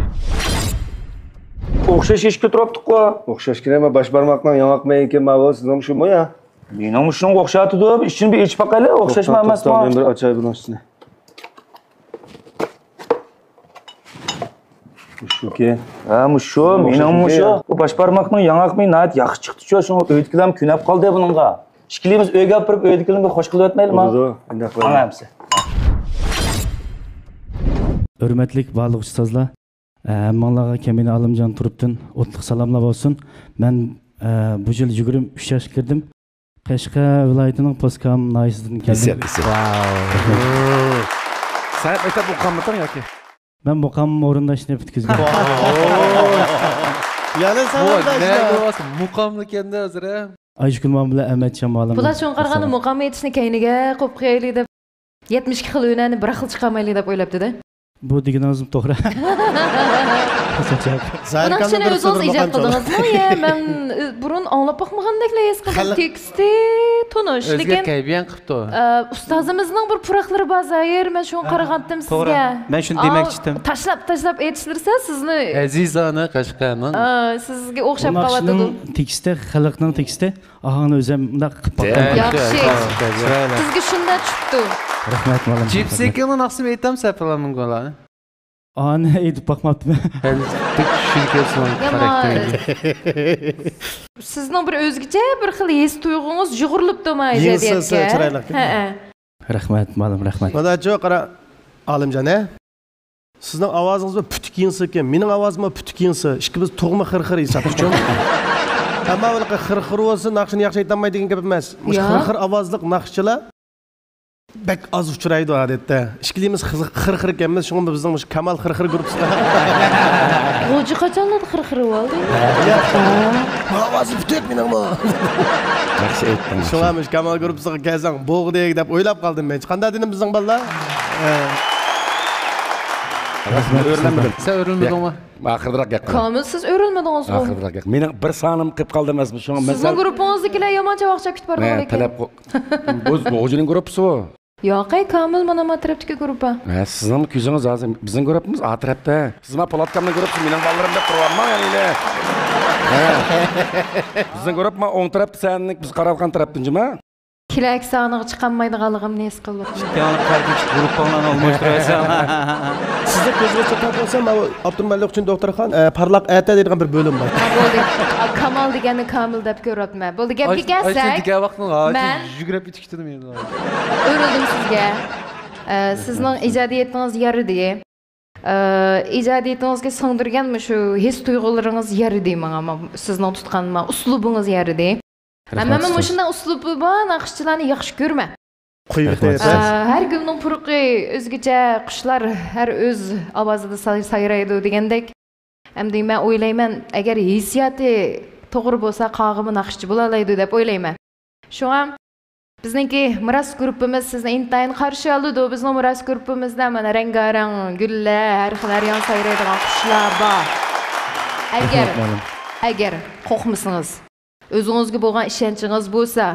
ئوخشاش ئىشكە تۇرۇپتۇققۇ. ئوخشاش كىرەمە، باش بارماقنىڭ ياڭاق مېيى ئىكەن، ماۋۇ سىزنىڭ شۇمۇ يا؟ مېنىڭمۇ شۇنىڭغا ئوخشايتىدۇ. ئىچىنى بىر ئېچىپ باقايلى، ئوخشاشمۇ توختاڭ، ئەمەسمۇ؟ توختاڭ، مەن بىر ئاچاي بۇنىڭ ئۈستىنى. مۇشۇكى. ھە، مۇشۇ، مېنىڭ مۇشۇ. بۇ باش بارماقنىڭ ياڭاق مېيى ناھايىتى ياخشى چىقتىچۇ، شۇڭا ئۆيدىكىلەرمۇ كۆنۈپ قالدى بۇنىڭغا. ئىككىلىمىز ئۆيگە ئاپىرىپ، ئۆيدىكىلەرنى بىر خوش قىلىۋەتمەيلىما؟ بولىدۇ، ئۇنداق قىلايلى. ماڭا ئەمسە. ھۆرمەتلىك بارلىق ئۇستازلار، ھە، ھەممىڭلارغا كەمىنە ئالىمجان تۇرۇپتىن ئوتلۇق سالاملار بولسۇن. مەن، ھە، بۇ يىل يىگىرمە ئۈچ ياشقا كىردىم. قەشقەر ۋىلايىتىنىڭ پوسكام ناھىيەسىدىن كەلدىم. ئېسىل، ئېسىل. سەن مەكتەپ ئوقۇغانمىدىڭ ياكى؟ مەن مۇقام ئورۇنداشنى پۈتكۈزگەن. يەنە سەن بۇ ئورداشلا. نەگە بولسا مۇقاملىكەندە ھازىر، ھە؟ ئايشۇكۈل ماما بىلەن ئەمەتجان مۇئەللىم. بۇلار شۇڭا قارىغاندا مۇقام ئېيتىشنى كەينىگە قويۇپ قويايلى دەپ، يەتمىش ئىككى خىل ھۈنەرنى بىر خىل چىقارمايلى دەپ ئويلاپتۇ-دە. بۇ دېگىنىڭىزمۇ توغرا. بۇنىڭ ئىچىنى ئۆزىڭىز ئىجاد قىلدىڭىزمۇ؟ يە، مەن، ئە، بۇرۇن ئاڭلاپ باقمىغاندەكلا ھېس قىلدىم. خەلق تېكىستى تونۇش، ئۆزگە لېكىن كەيپىيات قىپتۇ. ئە، ئۇستازىمىزنىڭ بىر پۇراقلىرى بار، زاھىر، مەن شۇڭا قارىغانتىم سىزگە. مەن شۇنى دېمەكچىدىم. تاشلاپ، تاشلاپ ئېيتىشلىرى سىزنى. ئەزىزانە قەشقەرنىڭ. ئا، سىزگە ئوخشاپ قالىۋاتىدۇ. تېكىستى، خەلقنىڭ تېكىستى. ئاھاڭنى ئۆزۈم مۇنداق قىلىپ باققان. ياخشى. سىزگە شۇنداق چۈشۈپتۇ. رەھمەت، مالىم. جىپسىكىڭنىڭ ناخشىسىنى ئېيتامسەن، پىلانىڭغا؟ ئانى ئېيتىپ باقماپتىمەن. بەك چۈشىنىپ كەتسىڭىز يامان. سىزنىڭ بىر ئۆزگىچە بىر خىل ھېس تۇيغۇڭىز يۇغۇرۇلۇپتۇ ما ئىجادىيەتكە. يېڭىسى چىرايلىق. ھەئە. رەھمەت، مالىم، رەھمەت. مانا چۇ، قارا، ئالىمجان، ھە؟ سىزنىڭ ئاۋازىڭىزمۇ پۈتۈك يېڭىسىكەن، مېنىڭ ئاۋازىممۇ پۈتۈك يېڭىسى. ئىككىمىز تۇغما خىرخىر ھېسابلىچۇ. ئەمما ھېلىقى خىرخىر بولسا، ناخشىنى ياخشى ئېيتالمايدۇ دېگەن گەپ ئەمەس. مۇشۇ خىرخىر ئاۋازلىق ناخشىچىلار بەك ئاز ئۇچرايدۇ ئادەتتە. ئىككىلىمىز خىز-، خىرخىر ئىكەنمىز، شۇڭا بىزنىڭ مۇشۇ كامال خىرخىر گۇرۇپپىسىغا. غوجا قاچانلاردا خىرخىر بولدى؟ ئاۋازى پۈتۈك مېنىڭمۇ. ياخشى ئېيتتىڭ. شۇڭا مۇشۇ كامال گۇرۇپپىسىغا كەلسەڭ بوغدەك دەپ ئويلاپ قالدىم مەن. قانداق دېدىم بىزنىڭ بالىلار؟ ئۆرۈلمىدىم. سەن ئۆرۈلمىدىڭمۇ؟ ئاخىرىراق گەپ قىلىڭ. كامىل، سىز ئۆرۈلمىدىڭىزغۇ؟ ئاخىرىراق گەپ. مېنىڭ بىر سانىم قېلىپ قالدى ئەمەسمۇ؟ شۇڭا مەن سىزنىڭ گۇرۇپپىڭىزدىكىلەر يامان چاۋاك چاكىتىپ بارىدىغان ئىكەن. تەلەپ قو-، بۇ غوجىنىڭ گۇرۇپپىسى بۇ. ياقەي، كامىل، مانا ما تەرەپتىكى گۇرۇپپا. ھە، سىزنىڭمۇ كۆزىڭىز ھازىر بىزنىڭ گۇرۇپپىمىز ئا تەرەپتە. سىز ما پولاتكامنىڭ گۇرۇپپىسى مېنىڭ بالىلىرىم دەپ تۇرۇۋالماڭ يەنە. ھە. بىزنىڭ گۇرۇپپا ما ئوڭ تەرەپتە، سەن بىز قاراۋاتقان تەرەپتىن جۇما. كېلەك سانىغا چىقالمايدىغانلىقىمنى ھېس قىلىۋاتىمەن. ئىككىڭلار قايتا گۇرۇپپاڭلارنى ئالماشتۇرۇۋەتسەڭلار. سىزنىڭ كۆزىڭىزگە چاتاق بولسا، ماۋۇ ئابدۇرېھمانلىق ئۈچۈن دوختۇرخانا، ئە، پارلاق ئەتە دەيدىغان بىر بۆلۈم بار. ھە، بولدى. ئا، كامال دېگەننى كامىل دەپ كۆرۈۋاتىمەن. بولدى، گەپكە كەلسەك، مەن يۈگۈرۈپ ئۆتۈپ كېتىدۇ. ئۆرۈلدۈم سىزگە. ئە، سىزنىڭ ئىجادىيىتىڭىز يارىدى. ئە، ئىجادىيىتىڭىزگە سىڭدۈرگەن مۇشۇ ھېس تۇيغۇلىرىڭىز يارىدى ماڭا، ما-، سىزنىڭ تۇتقان ما-، ئۇسلۇبىڭىز يارىدى. ھەممىمۇ مۇشۇنداق ئۇسلۇبى بار ناخشىچىلارنى ياخشى كۆرىمەن. ئە، ھەر گۈلنىڭ پۇرىقى ئۆزگىچە، قۇشلار ھەر ئۆز ئاۋازىدا ساي-، سايرايدۇ دېگەندەك. ئەمدى مەن ئويلايمەن، ئەگەر ھېسسىياتى توغرا بولسا، قالغىنىمۇ ناخشىچى بولالايدۇ دەپ ئويلايمەن. شۇڭا بىزنىڭكى مىراس گۇرۇپپىمىز سىزنى ئىنتايىن قارشى ئالىدۇ. بىزنىڭ مىراس گۇرۇپپىمىزدا مانا رەڭگارەڭ گۈللەر، ھەر خىل، ھەر يان سايرايدىغان قۇشلار بار. ئەگەر، ئەگەر قورقمىسىڭىز، ئۆزىڭىزگە بولغان ئىشەنچىڭىز بولسا،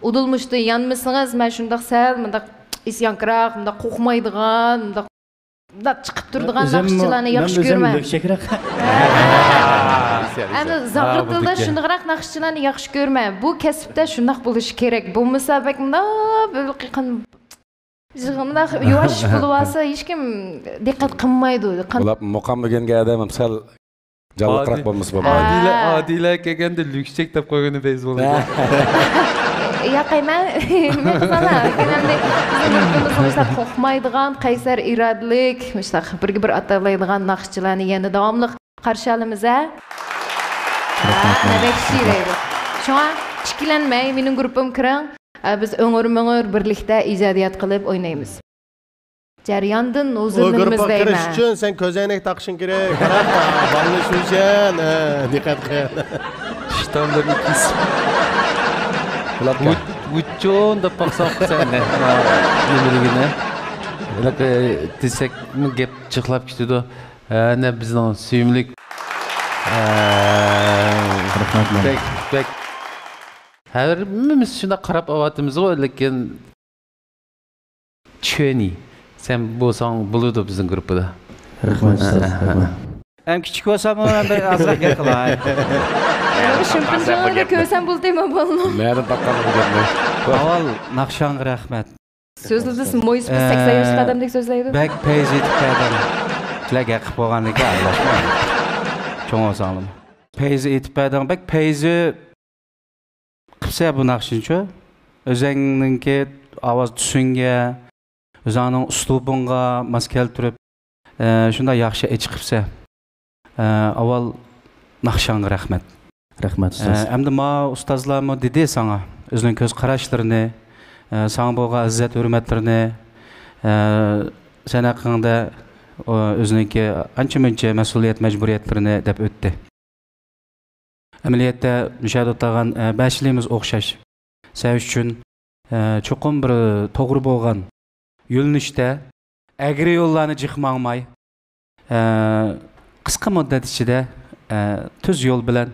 ئۇدۇل مۇشتى يانمىسىڭىز، مەن شۇنداق سەل مۇنداق ئىسيانكىراق، مۇنداق قورقمايدىغان، مۇنداق مۇنداق چىقىپ تۇرىدىغان ناخشىچىلارنى ياخشى كۆرىمەن. ئەمدى زاغرا تىلدا شۇنداقراق ناخشىچىلارنى ياخشى كۆرىمەن. بۇ كەسىپتە شۇنداق بولۇشى كېرەك. بولمىسا بەك مۇنداق بىر قېقىن مۇنداق يۇۋاش بولۇۋالسا، ھېچكىم دىققەت قىلمايدۇ. ئۇلار مۇقام ئۆگەنگەن ئادەم سەل جانلىقراق بولمىسا بولمايدۇ. ئادىلە، ئادىلە كەلگەندە لۈكچەك دەپ قويغىنى بەيز بولىدۇ. ياقەي، مەن، مەن قىزالار. ئەمدى بىزنىڭ گۇرۇپپىمىزغا مۇشۇنداق قورقمايدىغان، قەيسەر ئىرادىلىك، مۇشۇنداق بىرگە بىر ئاتالايدىغان ناخشىچىلارنى يەنە داۋاملىق قارشى ئالىمىز، ھە؟ ھە، بەك شىرەيدۇ. شۇڭا ئىككىلەنمەي، مېنىڭ گۇرۇپپىمغا كىرىڭ. ئە، بىز ئۆڭۈر-مۆڭۈر بىرلىكتە ئىجادىيەت قىلىپ ئوينايمىز. جەرياندىن ھۇزۇرلىنىمىز دەيمەن. ئۇ گۇرۇپپىغا كىرىش ئۈچۈن سەن كۆزەينەك تاقىشىڭ كېرەك. قارا، بالىنى سۈيسەن، ھە، دىققەت قىل. ئىشتانلىرىنى كېسىپ. ۋۇچ-، ۋۇچچۇن دەپ باقساڭ سەن نېمىلىكىنى. ھېلىقى دېسەكمۇ گەپ جىقلاپ كېتىدۇ. ھە، نە بىزنىڭ سۆيۈملۈك، ھە، رەھمەت، بەك، بەك ھەممىمىز شۇنداق قاراپ ئاۋاتىمىزغۇ، لېكىن چۈەنى، سەن بولساڭ بولىدۇ بىزنىڭ گۇرۇپپىدا. رەھمەت، ئۇستاز. ھە، ھە. رەھمەت. ھەم كىچىك بولساممۇ مەن بىر ئازراق گەپ قىلاي. شىمپىنچىڭىزنى كۆرسەم بولدىمۇ، بالىنىڭ؟ نەدىن تاپقان بۇ گەپنى؟ ئاۋۋال ناخشاڭغا رەھمەت. سۆزلىدى، مويسىپ سەكسەن ياشلىق ئادەمدەك سۆزلەيدۇ. بەك پەيزى يېتىپ بەردىڭ. سىلەرگە ھەق بولغاندىكىن ئارىلاشماڭ. چوڭ بولساڭلارمۇ. پەيزى يېتىپ بەردىڭ، بەك پەيزى قىپسە بۇ ناخشىنىچۇ. ئۆزەڭنىڭكى ئاۋاز تۈسۈڭگە، ئۆزەڭنىڭ ئۇسلۇبۇڭغا ماس كەلتۈرۈپ، ئە، شۇنداق ياخشى ئېچىقىپسە. ئە، ئاۋۋال ناخشاڭغا رەھمەت. رەھمەت، ئۇستاز. ئە، ئەمدى ما ئۇستازلارمۇ دېدى ساڭا ئۆزىنىڭ كۆز قاراشلىرىنى، ئە، ساڭا بولغان ئىززەت ھۆرمەتلىرىنى، ئە، سەن ھەققىڭدە، ئۆ-، ئۆزىنىڭكى ئانچە مۇنچە مەسئۇلىيەت مەجبۇرىيەتلىرىنى دەپ ئۆتتى. ئەمەلىيەتتە مۇشۇ يەردە ئولتۇرغان، ئە، بەشلىمىز ئوخشاش. سەن ئۈچۈن، ئە، چوقۇم بىر توغرا بولغان يۆنىلىشتە ئەگرى يوللارنى جىق ماڭماي، ئە، قىسقا مۇددەت ئىچىدە، ئە، تۈز يول بىلەن،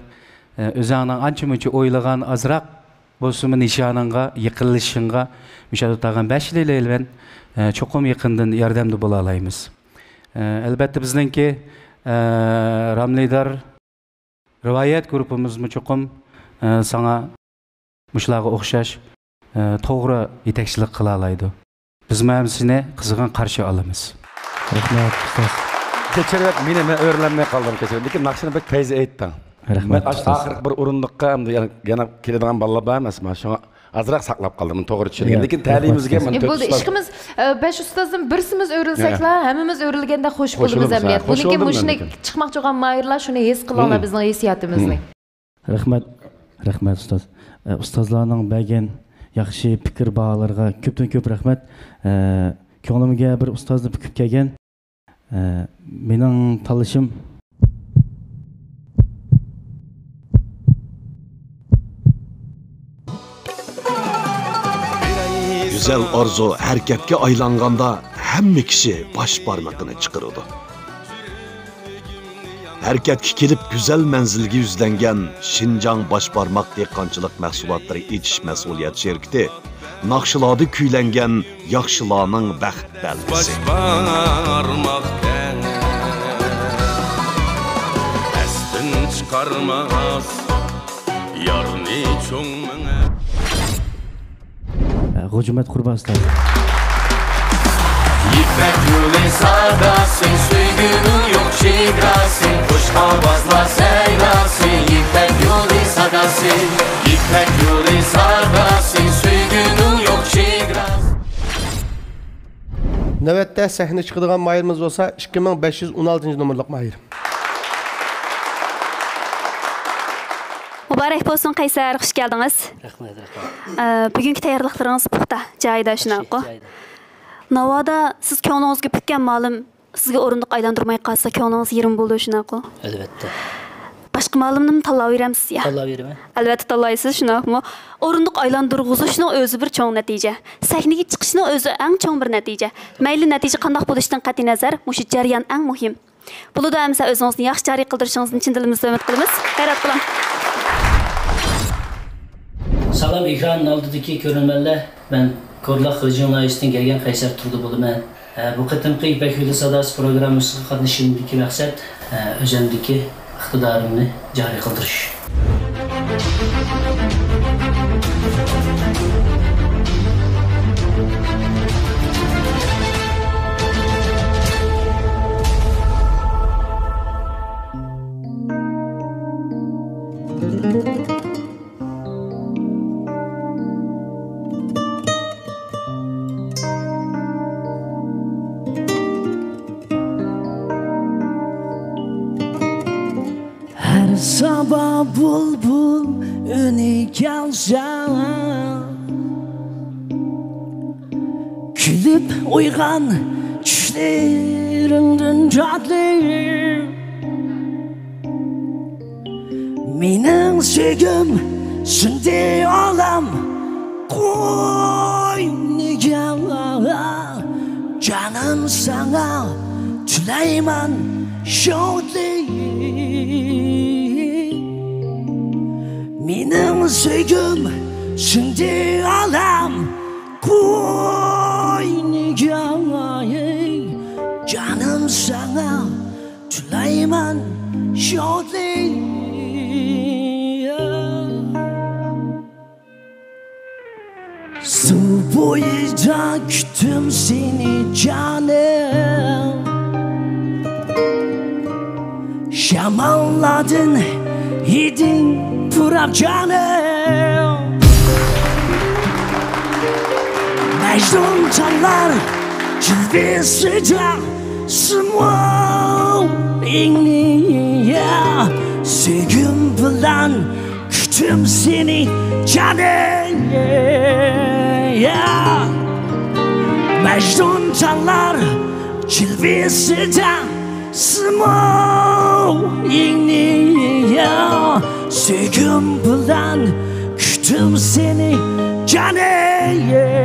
ئە، ئۆزۈڭنىڭ ئانچە مۇنچە ئويلىغان ئازراق بولسىمۇ نىشانىڭغا يېقىنلىشىشىڭغا مۇشۇ يەردە ئولتۇرغان بەشلىلەر بىلەن، ئە، چوقۇم يېقىندىن ياردەمدە بولالايمىز. ئە، ئەلبەتتە بىزنىڭكى، ئە، راملىدار رىۋايەت گۇرۇپپىمىزمۇ چوقۇم، ئە، ساڭا مۇشۇلارغا ئوخشاش، ئە، توغرا يېتەكچىلىك قىلالايدۇ. بىزمۇ ھەم سېنى قىزغىن قارشى ئالىمىز. رەھمەت، ئۇستاز. كەچۈرۈۋەت مېنى، مەن ئۆرلەنمەي قالدىم، كەچۈرۈۋەت. لېكىن ناخشىنى بەك پەيزى ئېيتتىڭ. رەھمەت، مەن ئاشۇ ئۇستاز. ئاخىرقى بىر ئورۇندۇققا ئەمدى يەنە، يەنە كېلىدىغان بالىلار بار ئەمەسمۇ؟ شۇڭا ئازراق ساقلاپ قالدىم، توغرا چۈشەنگەن. ياق. لېكىن تەلىيىمىزگە مانا تۆت ئۇستاز. ئە، بەش ئۇستازدىن بىرسىمىز ئۆرۈلسەكلا، ھەممىمىز ئۆرۈلگەندە خوش بولىمىز ئەمەلىيەتتە. لېكىن مۇشۇنى چىقماقچى بولغان ماھىرلار شۇنى ھېس قىلىڭلار، بىزنىڭ ھېسسىياتىمىزنى. رەھمەت، رەھمەت، ئۇستاز. ئە، ئۇستازلارنىڭ بەرگەن ياخشى پىكىر باھالارغا كۆپتىن كۆپ رەھمەت. ئە، كۆڭلۈمگە بىر ئۇستازنى پۈكۈپ كەلگەن. ئە، مېنىڭ تاللىشىم. گۈزەل ئارزۇ ھەرىكەتكە ئايلانغاندا، ھەممە كىشى باش بارمىقىنى چىقىرىدۇ. ھەرىكەتكە كېلىپ، گۈزەل مەنزىلگە يۈزلەنگەن شىنجاڭ باش بارماق دېھقانچىلىق مەھسۇلاتلىرى ئېچىش مەسئۇلىيەت شىركىتى ناخشىلاردا كۈيلەنگەن ياخشىلارنىڭ بەخت بەلگىسى. باش بارماق تەڭ ئەستىن چىقارماس، يارنى چوڭ مېڭە. غوجىمەت قۇربان ئۇستاز. يىپەك يولى ساداسى، سۆيگۈنىڭ يوق چېگراسى، خۇش ئاۋازلار سەيراسى، يىپەك يولى ساداسى، يىپەك يولى ساداسى، سۆيگۈنىڭ يوق چېگراسى. نۆۋەتتە سەھنىگە چىقىدىغان ماھىرىمىز بولسا ئىككى مىڭ بەش يۈز ئون ئالتىنچى نومۇرلۇق ماھىر. مۇبارەك بولسۇن قەيسەر، خۇش كەلدىڭىز. رەھمەت، رەھمەت. ئە، بۈگۈنكى تەييارلىقلىرىڭىز پۇختا، جايىدا، شۇنداققۇ؟ جايىدا. ناۋادا سىز كۆڭلىڭىزگە پۈككەن مالىم سىزگە ئورۇندۇق ئايلاندۇرماي قالسا، كۆڭلىڭىز يېرىم بولىدۇ، شۇنداققۇ؟ ئەلۋەتتە. باشقا مالىمنىمۇ تاللاۋېرەمسىز يا؟ تاللاۋېرىمەن. ئەلۋەتتە تاللايسىز، شۇنداقمۇ؟ ئورۇندۇق ئايلاندۇرغۇزۇشنىڭ ئۆزى بىر چوڭ نەتىجە. سەھنىگە چىقىشنىڭ ئۆزى ئەڭ چوڭ بىر نەتىجە. مەيلى نەتىجە قانداق بولۇشىدىن قەتئىينەزەر، مۇشۇ جەريان ئەڭ مۇھىم. بولىدۇ، ئەمىسە ئۆزىڭىزنى ياخشى جارى قىلدۇرۇشىڭىزنى چىن دىلىمىزدىن ئۈمىد قىلىمىز. غەيرەت قىلىڭ. سالام، ئېكران ئالدىدىكى كۆرۈرمەنلەر. مەن كورلا خېجۇڭ ناھىيەسىدىن كەلگەن قەيسەر تۇردى بولىمەن. ئە، بۇ قېتىمقى يىپەك يولى ساداسى پروگراممىسىغا قاتنىشىشىمدىكى مەقسەت، ئە، ئۆزۈمدىكى ئىقتىدارىمنى جارى قىلدۇرۇش. ھەر سابا بۇلبۇل ئۈنى كەلسە، كۈلۈپ ئويغان چۈشلىرىڭدىن تارتىپ. مېنىڭ سۆيگۈم سىڭدى ئالام قوينىغا، جانىم ساڭا تىلەيمەن شادلىق. مېنىڭ سۆيگۈم سىڭدى ئالام قوينىغا، جانىم ساڭا تىلەيمەن شادلىق. سۇ بويىدا كۈتتۈم سېنى جانىم، شاماللاردىن ھىدىڭ پۇراپ جانىم. مەجنۇن تاڭلار جىلۋىسىدە سىمۋۇلۇڭنى، سۆيگۈم بىلەن كۈتتۈم سېنى جانىم. مەجنۇن تاڭلار جىلۋىسىدە سىمۋۇلۇڭنى، سۆيگۈم بىلەن كۈتتۈم سېنى جانىم.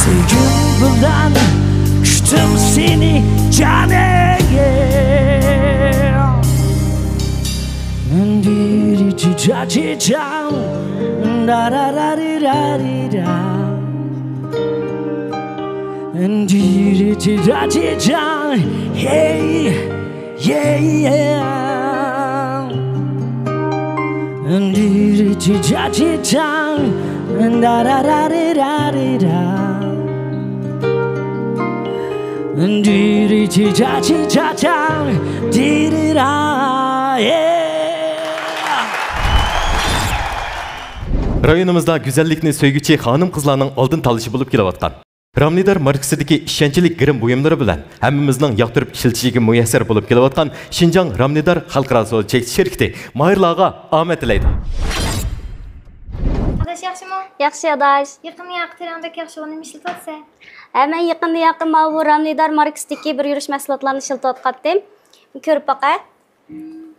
سۆيگۈم بىلەن كۈتتۈم سېنى جانىم. دىرىجىجاجىجاڭ، دارارارىرارىرا. دىرىجىجاجىجاڭ، ھېي. Yeah, yeah. Dee-dee-dee-dee-dee-dee. Da-da-da-dee-da-dee-da. Dee-dee-dee-da-dee-da. Dee-dee-da. Yeah. رايونىمىزدا گۈزەللىكنى سۆيگۈچى خانىم-قىزلارنىڭ ئالدىن تاللىشى بولۇپ كېلىۋاتقان رامنىدار ماركىسىدىكى ئىشەنچلىك گىرىم بۇيۇملىرى بىلەن ھەممىمىزنىڭ ياقتۇرۇپ ئىشلىتىشىگە مۇيەسسەر بولۇپ كېلىۋاتقان شىنجاڭ رامنىدار خەلقئارا سودا چەكلىك شىركىتى ماھىرلارغا ئامەت تىلەيدۇ. ئاداش ياخشىمۇ؟ ياخشى ئاداش. يېقىندا ياقى تېرەڭ بەك ياخشى، ئۇنى ئىشلىتىۋاتىسەن؟ ھە، مەن يېقىندا ياقى ماۋۇ رامنىدار ماركىسىدىكى بىر يۈرۈش مەھسۇلاتلارنى ئىشلىتىۋاتقانتىم. كۆرۈپ باقە.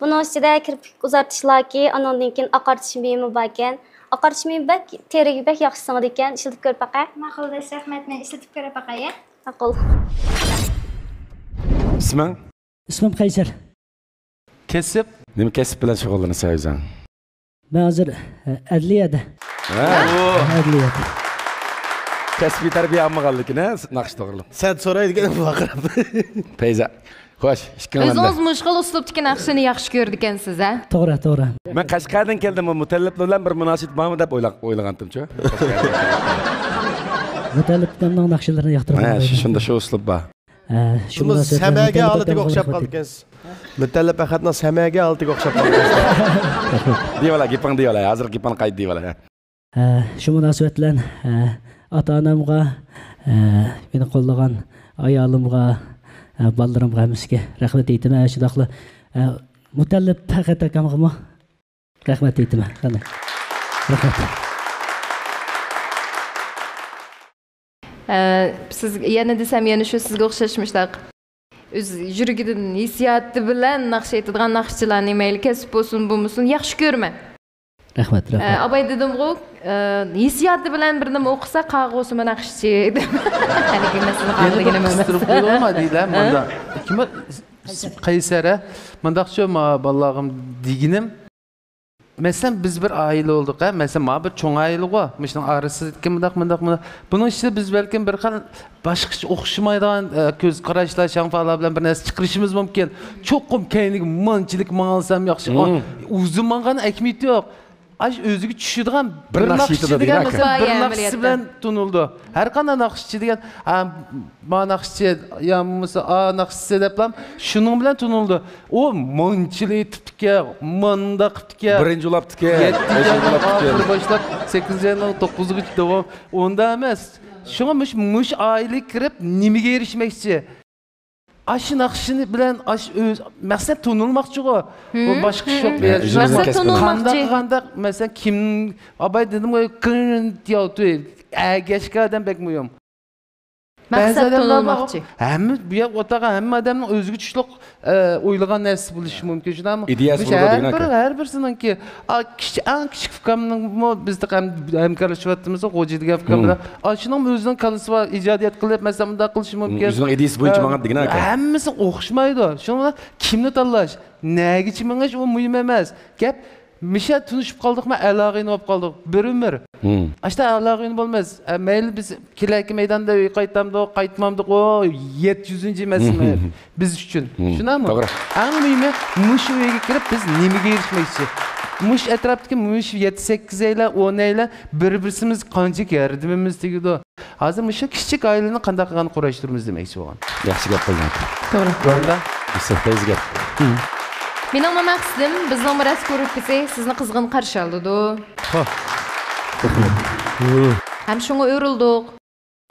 بۇنىڭ ئىچىدە كىرپىك ئۇزارتىشلاردىكى، ئانىڭدىن كېيىن ئاقارتىش مېيىمۇ باركەن. ئاقارتىش مېيى بەك تېرىگە بەك ياخشى سىڭىدىكەن، ئىشلىتىپ كۆرۈپ باقە. ماقۇل ئاداش، رەھمەت، مەن ئىشلىتىپ كۆرۈپ باقاي. ماقۇل. ئىسمىڭ؟ ئىسمىم قەيسەر. كەسىپ؟ نېمە كەسىپ بىلەن شۇغۇللىنىسەن ئۆزۈڭ؟ مەن ھازىر، ئە، ئەدلىيەدە. ھە؟ ئەدلىيەدە. كەسپىي تەربىيە ئالمىغانلىكىنى ناخشا توغرىلىق. سەن سورايدىكەن ۋارقىراپ. پەيزە. خوش، ئىككىڭلار. ئۆزىڭىز مۇشۇ خىل ئۇسلۇبتىكى ناخشىنى ياخشى كۆرىدىكەنسىز، ھە؟ توغرا، توغرا. مەن قەشقەردىن كەلدىم، بۇ مۇتەللىپ بىلەن بىر مۇناسىۋىتى بارمۇ دەپ ئويلا-، ئويلىغانتىمچۇ. مۇتەللىپ ئاكامنىڭ ناخشىلىرىنى ياقتۇرغان. ھە، شۇ-، شۇندا شۇ ئۇسلۇب بار. ھە، شۇ مۇناسىۋەت بىلەن سەمەگە مۇتەللىپ ئالدىغا ئاكامغا ئوخشاپ رەھمەت قالدىكەنسىز. مۇتەللىپ ئەخەتنىڭ سەمەگە ئالدىغا ئوخشاپ قالدىكەنسىز. دېۋالا، گېپىڭ دېۋالا، ھازىر گېپىڭنى قايتا دېۋالا. ھە، شۇ مۇناسىۋەت بىلەن، ھە، ئاتا-ئانامغا، ھە، مېنى قوللىغان ئايالىمغا، ھە، بالىلىرىمغا ھەممىسىگە رەھمەت ئېيتىمەن. شۇنداقلا، ھە، مۇتەللىپ پەخەت ئاكامغىمۇ رەھمەت ئېيتىمەن. قېنى. رەھمەت. ئە، سىز يەنە دېسەم، يەنە شۇ سىزگە ئوخشاش مۇشۇنداق ئۆز يۈرىكىدىن ھېسسىياتى بىلەن ناخشا ئېيتىدىغان ناخشىچىلارنى مەيلى كەسىپ بولسۇن، بولمىسۇن ياخشى كۆرىمەن. رەھمەت، ئە، رەھمەت. ئاباي دېدىمغۇ، ئە، ھېسسىياتى بىلەن بىر نېمە ئوقۇسا قاغا بولسىمۇ ناخشىچى دەپ. ھەلىكى مەسىلە يەنە قالدى بىر دېگىنىم ئەمەس. قىستۇرۇپ قويۇۋالما دەيلى، ھە؟ مۇنداق. كىم بۇ؟ قەيسەر، ھە؟ مۇنداقچۇ، ما-، بالىلارغىم دېگىنىم. مەسىلەن، بىز بىر ئائىلە بولدۇق، ھە؟ مەسىلەن، مانا بىر چوڭ ئائىلىغۇ، مۇشۇنىڭ ئارىسىدىكى مۇنداق، مۇنداق، مۇنداق. بۇنىڭ ئىچىدە بىز بەلكىم بىر خىل باشقىچە ئوخشىمايدىغان، ئە، كۆز قاراشلار، شاڭفالار بىلەن بىر نەرسە چىقىرىشىمىز مۇمكىن. چوقۇم كەينىگە مانچىلىك ماڭالسام ياخشى. مم. ئۇزۇن ماڭغان ئەھمىيىتى يوق. ئاش ئۆزىگە چۈشىدىغان بىر بىر ناخشا ناخشىچى ئېيتىدۇ دېگەن دېگەن ئاكا. مەسىلەن، بىر ناخشىسى بىلەن تونۇلىدۇ. ھەر قانداق ناخشىچى دېگەن، ھە، ما ناخشىچى يا بولمىسا ئا ناخشىچى دەپلا شۇنىڭ بىلەن تونۇلىدۇ. ئۇ مانچىلىك ئېيتىپتىكەن، مانداق قىپتىكەن. بىرىنچى ئۇلاپتىكەن، يەتتىنچى ئاينىڭ ئاخىرى باشلاپ سەككىزىنچى ئاينىڭ توققۇزىغىچە داۋام. ئۇنداق ئەمەس. شۇڭا مۇش-، مۇشۇ ئائىلىگە كىرىپ نېمىگە ئېرىشمەكچى؟ ئاشۇ ناخشىنى بىلەن ئاشۇ ئۆز، مەقسەت تونۇلماقچىغۇ. ئۇ باشقا ئىش يوق. مەقسەت تونۇلماقچى. قانداق، قانداق، مەسىلەن، كىم، ئاباي دېدىمغۇ، قىرىن ياۋتۇ، ئەگەشكە ئادەم بەك مۇھىم. مەقسەت تونۇلماقچى. ھەممە بۇ ياق ئوتاققا ھەممە ئادەمنىڭ ئۆزىگە چۈشلۈك، ئە، ئويلىغان نەرسىسى بولۇشى مۇمكىن، شۇنداقمۇ؟ ئىدىيەسى بولىدۇ دېگەن ئاكا. ھەر بىر، ھەر بىرسىنىڭكى، ئا، كىچىك، ئەڭ كىچىك ئۇكامنىڭمۇ بىز ھەم-، ھەمكارلىشىۋاتىمىز، غوجا دېگەن ئۇكام بىلەن. ئاشۇنىڭمۇ ئۆزىنىڭ كاللىسى بار، ئىجادىيەت قىلىپ، مەسىلەن، مۇنداق قىلىشى مۇمكىن. ئۆزىنىڭ ئىدىيىسى بويىچە ماڭىدۇ دېگەن ئاكا. ھەممىسى ئوخشىمايدۇ. شۇڭا كىمنى تاللاش، نەگىچە مېڭىش، ئۇ مۇھىم ئەمەس. گەپ مىشە تونۇشۇپ قالدۇقمۇ، ئالاقىنى بولۇپ قالدۇق. بىر ئۆمۈر. ئاشتا ئالاقىنى بولماس. ئە، مەيلى بىز كېلەكى مەيداندا ئۆيگە قايتامدۇق، قايتمامدۇق، ئۇ يەتتە يۈزىنچى مەسىلە بىز ئۈچۈن. شۇنداقمۇ؟ توغرا. ئەڭ مۇھىمى، مۇشۇ ئۆيگە كىرىپ بىز نېمىگە ئېرىشمەكچى؟ مۇشۇ ئەتراپتىكى مۇشۇ يەتتە سەككىز ئەيلەن، ئون ئەيلەن بىر-بىرسىمىز قانچىلىك ياردىمىمىز تېگىدۇ؟ ھازىر مۇشۇ كىچىك ئائىلىنى قانداق قىلغان قۇراشتۇرىمىز دېمەكچى بولغان. ياخشى گەپ قىلدىڭ ئاكا. توغرا. توغرا. ياخشى، پەيزى گەپ. مېنىڭمۇ مەقسىتىم، بىزنىڭمۇ رەس گۇرۇپپىسى سىزنى قىزغىن قارشى ئالىدۇ. ھە. ھەم شۇڭا ئۆرۈلدۇق.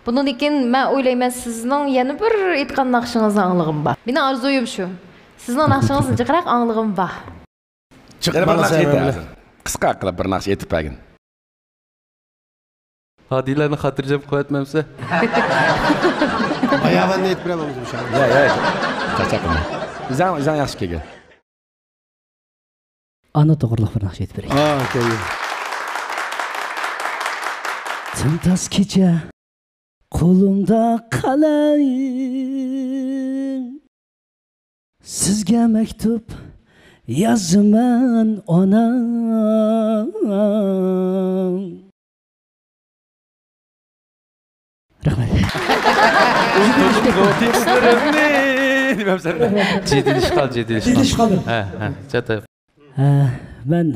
بۇنىڭدىن كېيىن مەن ئويلايمەن، سىزنىڭ يەنە بىر ئېيتقان ناخشىڭىزنى ئاڭلىغۇم بار. مېنىڭ ئارزۇيۇم شۇ. سىزنىڭ ناخشىڭىزنى جىقراق ئاڭلىغۇم بار. يەنە بىر ناخشا ئېيتىپ بەرسەن. قىسقا قىلىپ بىر ناخشا ئېيتىپ بەرگىن. ھادىيلارنى خاتىرجەم قىلىۋەتمەمسە؟ باياۋاننى ئېيتىپ بېرەمەن مۇشۇ. يا، يا، چاقچاق قىلما. ئۆزۈڭ، ئۆزۈڭ ياخشى كەلگەن. ئانا توغرۇلۇق بىر ناخشا ئېيتىپ بېرەي. ئا، كەلگەن. تىمتاس كېچە. قولۇمدا قەلەم، سىزگە مەكتۇپ يازىمەن، ئانا. رەھمەت. جىددىي ئىشقال، جىددىي ئىشقال. جىددىي ئىشقال. ھە، ھە، جىددىي. ھە، مەن.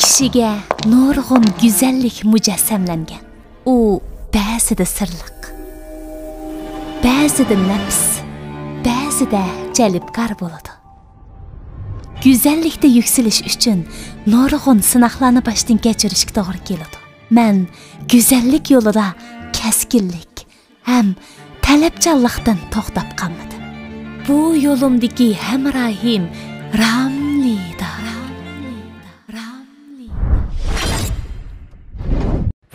كىشىگە نۇرغۇن گۈزەللىك مۇجەسسەملەنگەن. ئۇ بەزىدە سىرلىق، بەزىدە نەپىس، بەزىدە جەلپكار بولىدۇ. گۈزەللىكتە يۈكسىلىش ئۈچۈن نۇرغۇن سىناقلارنى باشتىن كەچۈرۈشكە توغرا كېلىدۇ. مەن گۈزەللىك يولىدا كەسكىنلىك ھەم تەلەپچانلىقتىن توختاپ قالمىدىم. بۇ يولۇمدىكى ھەمراھىم راملىدا.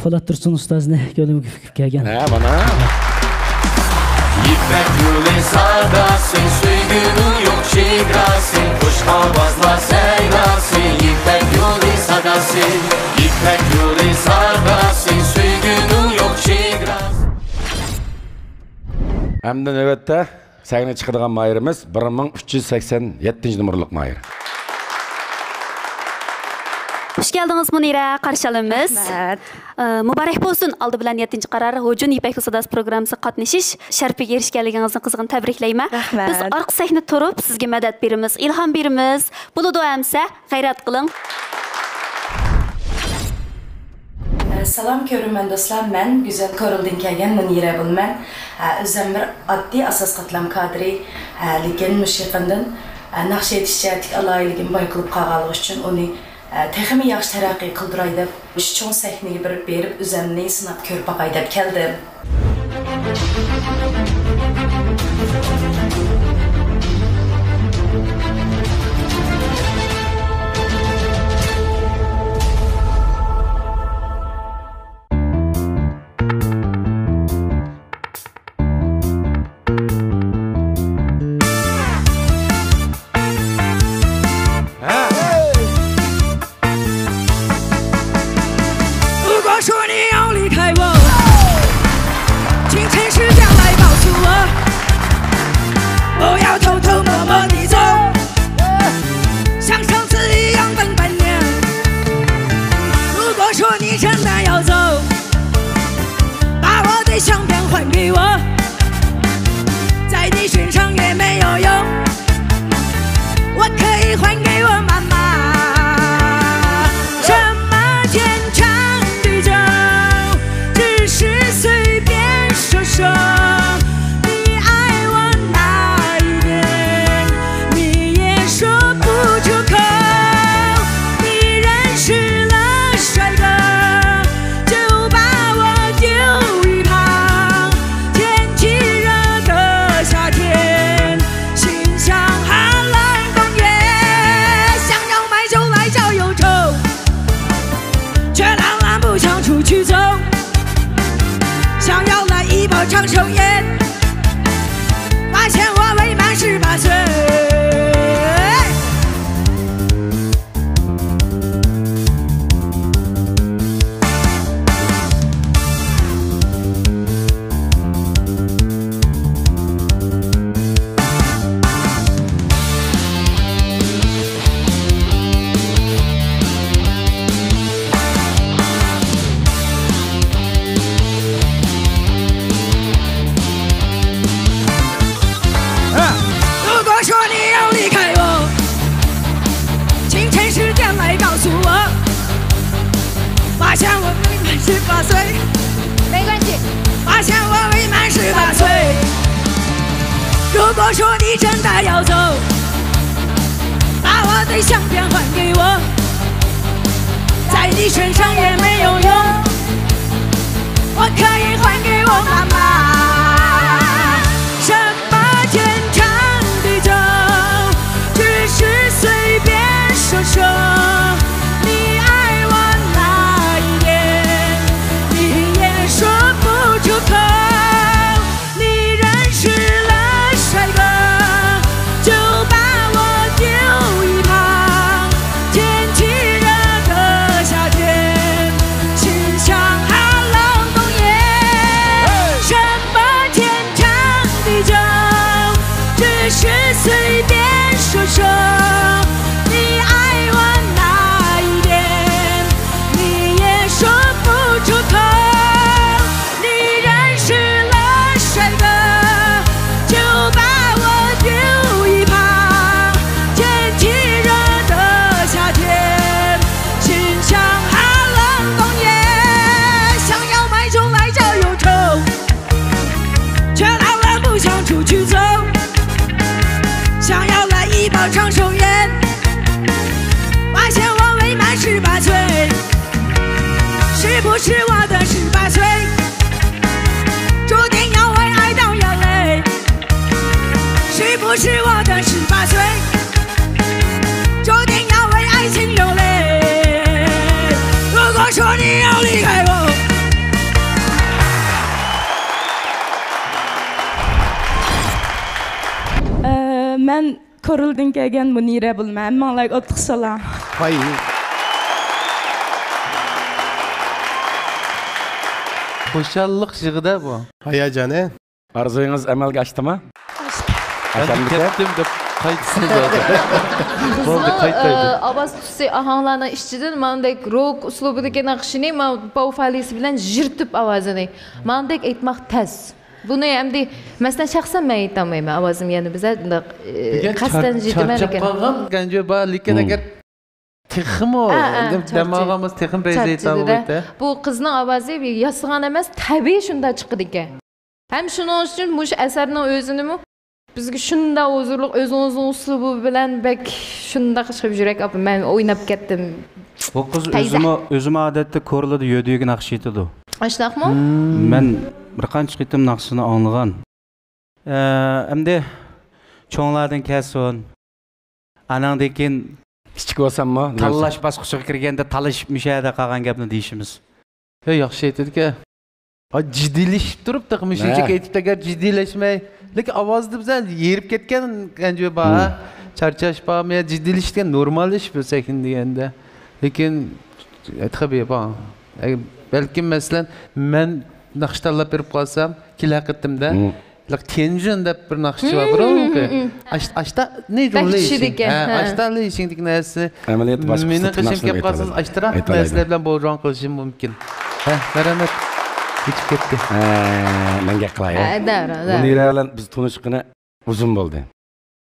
پولات تۇرسۇن ئۇستازنى كۆڭلۈمگە پۈكۈپ كەلگەن. ھە، مانا. يىپەك يولى ساداسى، سۆيگۈنىڭ يوق چېگراسى، خۇش ئاۋازلار سەيلاسى، يىپەك يولى ساداسى، يىپەك يولى ساداسى، سۆيگۈنىڭ يوق چېگراسى. ئەمدى نۆۋەتتە سەھنىگە چىقىدىغان ماھىرىمىز بىر مىڭ ئۈچ يۈز سەكسەن يەتتىنچى نومۇرلۇق ماھىر. خۇش كەلدىڭىز، مۇنىرە، قارشى ئالىمىز. رەھمەت. ئى، مۇبارەك بولسۇن. ئالدى بىلەن يەتتىنچى قارار ھۇجۇن يىپەك يولى ساداسى پروگراممىسىغا قاتنىشىش شەرىپىگە ئېرىشكەنلىكىڭىزنى قىزغىن تەبرىكلەيمەن. رەھمەت. بىز ئارقا سەھنىدە تۇرۇپ سىزگە مەدەت بېرىمىز، ئىلھام بېرىمىز. بولىدۇ ئەمسە، غەيرەت قىلىڭ. سالام كۆرۈرمەن دوستلار، مەن گۈزەل كورلىدىن كەلگەن مۇنىرە بولىمەن. ئۆزۈم بىر ئاددىي ئاساس قاتلام كادىرى، لېكىن مۇشۇ يېقىندىن ناخشا ئېيتىش جەھەتتىكى ئالاھىدىلىكىمنى بايقىلىپ قالغانلىقى ئۈچۈن ئۇنى تېخىمۇ ياخشى تەرەققىي قىلدۇراي دەپ مۇشۇ چوڭ سەھنىگە بىر بېرىپ ئۆزۈمنى سىناپ كۆرۈپ باقاي دەپ كەلدىم. 是我的十八岁，注定要为爱掉眼泪。是不是我的十八岁，注定要为爱情流泪？如果说你要离开我， ئە، مەن كورلىدىن كەلگەن مۇنىرە بولىمەن. ھەممىڭلارغا ئوتلۇق سالام. ھاي. خۇشاللىق يىغىدە بۇ. ھاياجانى. ئارزۇيىڭىز ئەمەلگە ئاشتىمۇ؟ ئاشتى. ئەمدى ئاشامدىكەن. كەتتىم دەپ قايتىسىز ھازىر. بولدى، قىزنىڭ، قايتايلى. ئاۋاز تۈسى ئاھاڭلارنىڭ ئىچىدىن ماندەك روك ئۇسلۇبىدىكى ناخشىنى ما باۋ فالىسى بىلەن يىرتىپ ئاۋازىنى. ماندەك ئېيتماق تەس. بۇنى ئەمدى، مەسىلەن، شەخسەن مەن ئېيتالمايمەن، ئاۋازىم يەنە بىزە، ئە، قەستەن چار-، يېتىمەن چارچاپ قالغان گەنجى بار، لېكىن ئەگەر تېخىمۇ، ھە، ھە، دەم، دەم ئالغان بولسا، تېخىمۇ بەزى ئېيتالمايتتى. بۇ قىزنىڭ ئاۋازى ياسىغان ئەمەس، تەبىئىي شۇنداق چىقىدىكەن. ھەم شۇنىڭ ئۈچۈن مۇشۇ ئەسەرنىڭ ئۆزىنىمۇ بىزگە شۇنداق ھۇزۇرلۇق، ئۆزىڭىزنىڭ ئۇسلۇبى بىلەن بەك شۇنداق قىلىپ يۈرەك ئاپا، مەن ئويناپ كەتتىم. بۇ قىز ئۆزىمۇ، ئۆزىمۇ ئادەتتە كورلىدا يۆدۈيگە ناخشا ئېيتىدۇ. ئاشۇنداقمۇ؟ مەن بىر قانچە قېتىم ناخشىسىنى ئاڭلىغان. ئە، ئەمدى چوڭلاردىن كەلسۇن. ئاناڭدىن كېيىن كىچىك بولساممۇ، تاللاش باسقۇچىغا كىرگەندە تالىشىپ مۇشۇ يەردە قالغان گەپنى دېيىشىمىز. ھە، ياخشى ئېيتىدىكەن. ھە، جىددىيلىشىپ تۇرۇپ تېخى مۇشۇنچىلىك ئېيتىپتۇ، ئەگەر جىددىيلەشمەي. لېكىن ئاۋازدا بىزە ھېرىپ كەتكەن گەنجى بار، ھە؟ چارچاش بار، مەن جىددىيلىشىپ كەتكەن نورمال ئىش بۇ سەھنە دېگەندە. لېكىن، ئېيتقا بېرىپ، ھە. ئەگەر، بەلكىم، مەسىلەن، مەن ناخشا تاللاپ بېرىپ قالسام، كېلەر قېتىمدا، لىق تيەنجۈن دەپ بىر ناخشىچى بار، بۇرۇنقى. ئاش-، ئاشتا نى بەك جۇڭلى چۈشىدىكەن، ئىشىڭ. ھە، ھە. ئاشتا لى ئىشىڭدىكى نەرسە. ئەمەلىيەتتە باشقا مېنىڭ قىلىشىم كەپ قالسىڭىز، ئاشتىراق نەرسىلەر بىلەن بولجاڭ قىلىشىم مۇمكىن. ھە، مەرھەمەت. ئۆتۈپ كەتتى. ھە، مەن گەپ قىلاي. ھە، دەۋر، دەۋر. مۇنىرە بىلەن بىز تونۇشقىنى ئۇزۇن بولدى.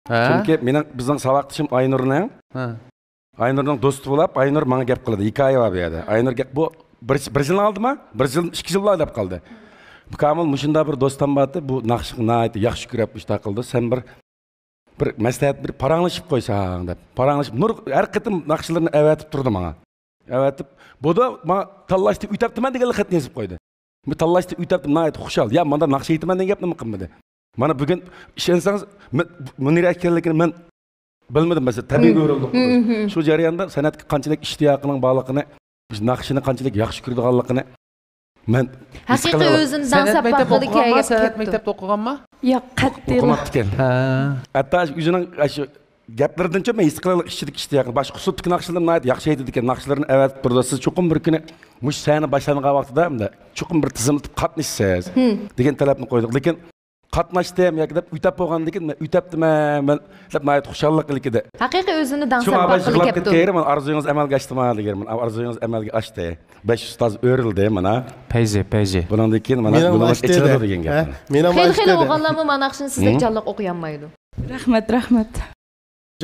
ھە؟ چۈنكى مېنىڭ، بىزنىڭ ساۋاقدىشىم ئاينۇرنىڭ ھە. ئاينۇرنىڭ دوستى بولاپ، ئاينۇر ماڭا گەپ قىلدى. ھېكايە بار بۇ يەردە. ئاينۇر گەپ، بۇ بىر، بىر يىلنىڭ ئالدىما؟ بىر يىل، ئىككى يىل بولار دەپ قالدى. كامىل مۇشۇنداق بىر دوستام بارتى، بۇ ناخشىنى ناھايىتى ياخشى كۆرۈپ مۇشۇنداق قىلدى. سەن بىر، بىر مەسلىھەت، بىر پاراڭلىشىپ قويساڭ دەپ. پاراڭلىشىپ، نۇر ھەر قېتىم ناخشىلىرىنى ئەۋەتىپ تۇردى ماڭا. ئەۋەتىپ، بۇدا ماڭا تاللاشتا ئۆتەپتىمەن دېگەنلا خەتنى يېزىپ قويدى. بۇ تاللاشتا ئۆتەپتىمەن، ناھايىتى خۇشال. يا، مانا ناخشا ئېيتىمەن دېگەن گەپنىمۇ قىلمىدى. مانا بۈگۈن ئىشەنسەڭىز، مە-، مۇنىرە ئىكەنلىكىنى مەن بىلمىدىم، مەسىلەن، تەبىئىي ئۆرۈلدى قىز. شۇ جەرياندا سەنئەتكە قانچىلىك ئىشتىياقىنىڭ بارلىقىنى، ناخشىنى قانچىلىك ياخشى كۆرىدىغانلىقىنى مەن ھېس قىلىۋاتىمەن. ھەقىقىي ئۆزىنى داڭساپ باققىلى كەلگەن. سەنئەت مەكتەپتە ئوقۇغانما؟ ياق، قەتئىي. ئوقۇماپتىكەن. ھە. ھەتتا ئۆزىنىڭ شۇ گەپلىرىدىنچۇ مەن ھېس قىلالايمەن ئىچىدىكى ئىشتىياقنى. باشقا ئۇسلۇبتىكى ناخشىلىرىنى ناھايىتى ياخشى ئېيتىدىكەن. ناخشىلىرىنى ئەۋەتىپ تۇرىدۇ. سىز چوقۇم بىر كۈنى مۇشۇ سەھنە باشلانغان ۋاقتىدا چوقۇم بىر تىزىملىتىپ قاتنىشىسىز دېگەن تەلەپنى قويدۇق. لېكىن قاتناشتىم ياكى دەپ ئۆتەپ بولغاندىن كېيىن، مەن ئۆتەپتىمەن مەن دەپ ناھايىتى خۇشاللىق ئىلكىدە. ھەقىقىي ئۆزىنى داڭساپ باققىلى كەپتۇ. مەن ئارزۇيىڭىز ئەمەلگە ئاشتىما دېگەن، مەن ئارزۇيىڭىز ئەمەلگە ئاشتى. بەش ئۇستاز ئۆرۈلدى مانا. پەيزى، پەيزى. بۇنىڭدىن كېيىن مانا يولىڭىز ئېچىلىدۇ دېگەن گەپ. خېلى خېلى ئوغۇللارمۇ مانا ناخشىنى سىزدەك جانلىق ئوقۇيالمايدۇ. رەھمەت، رەھمەت.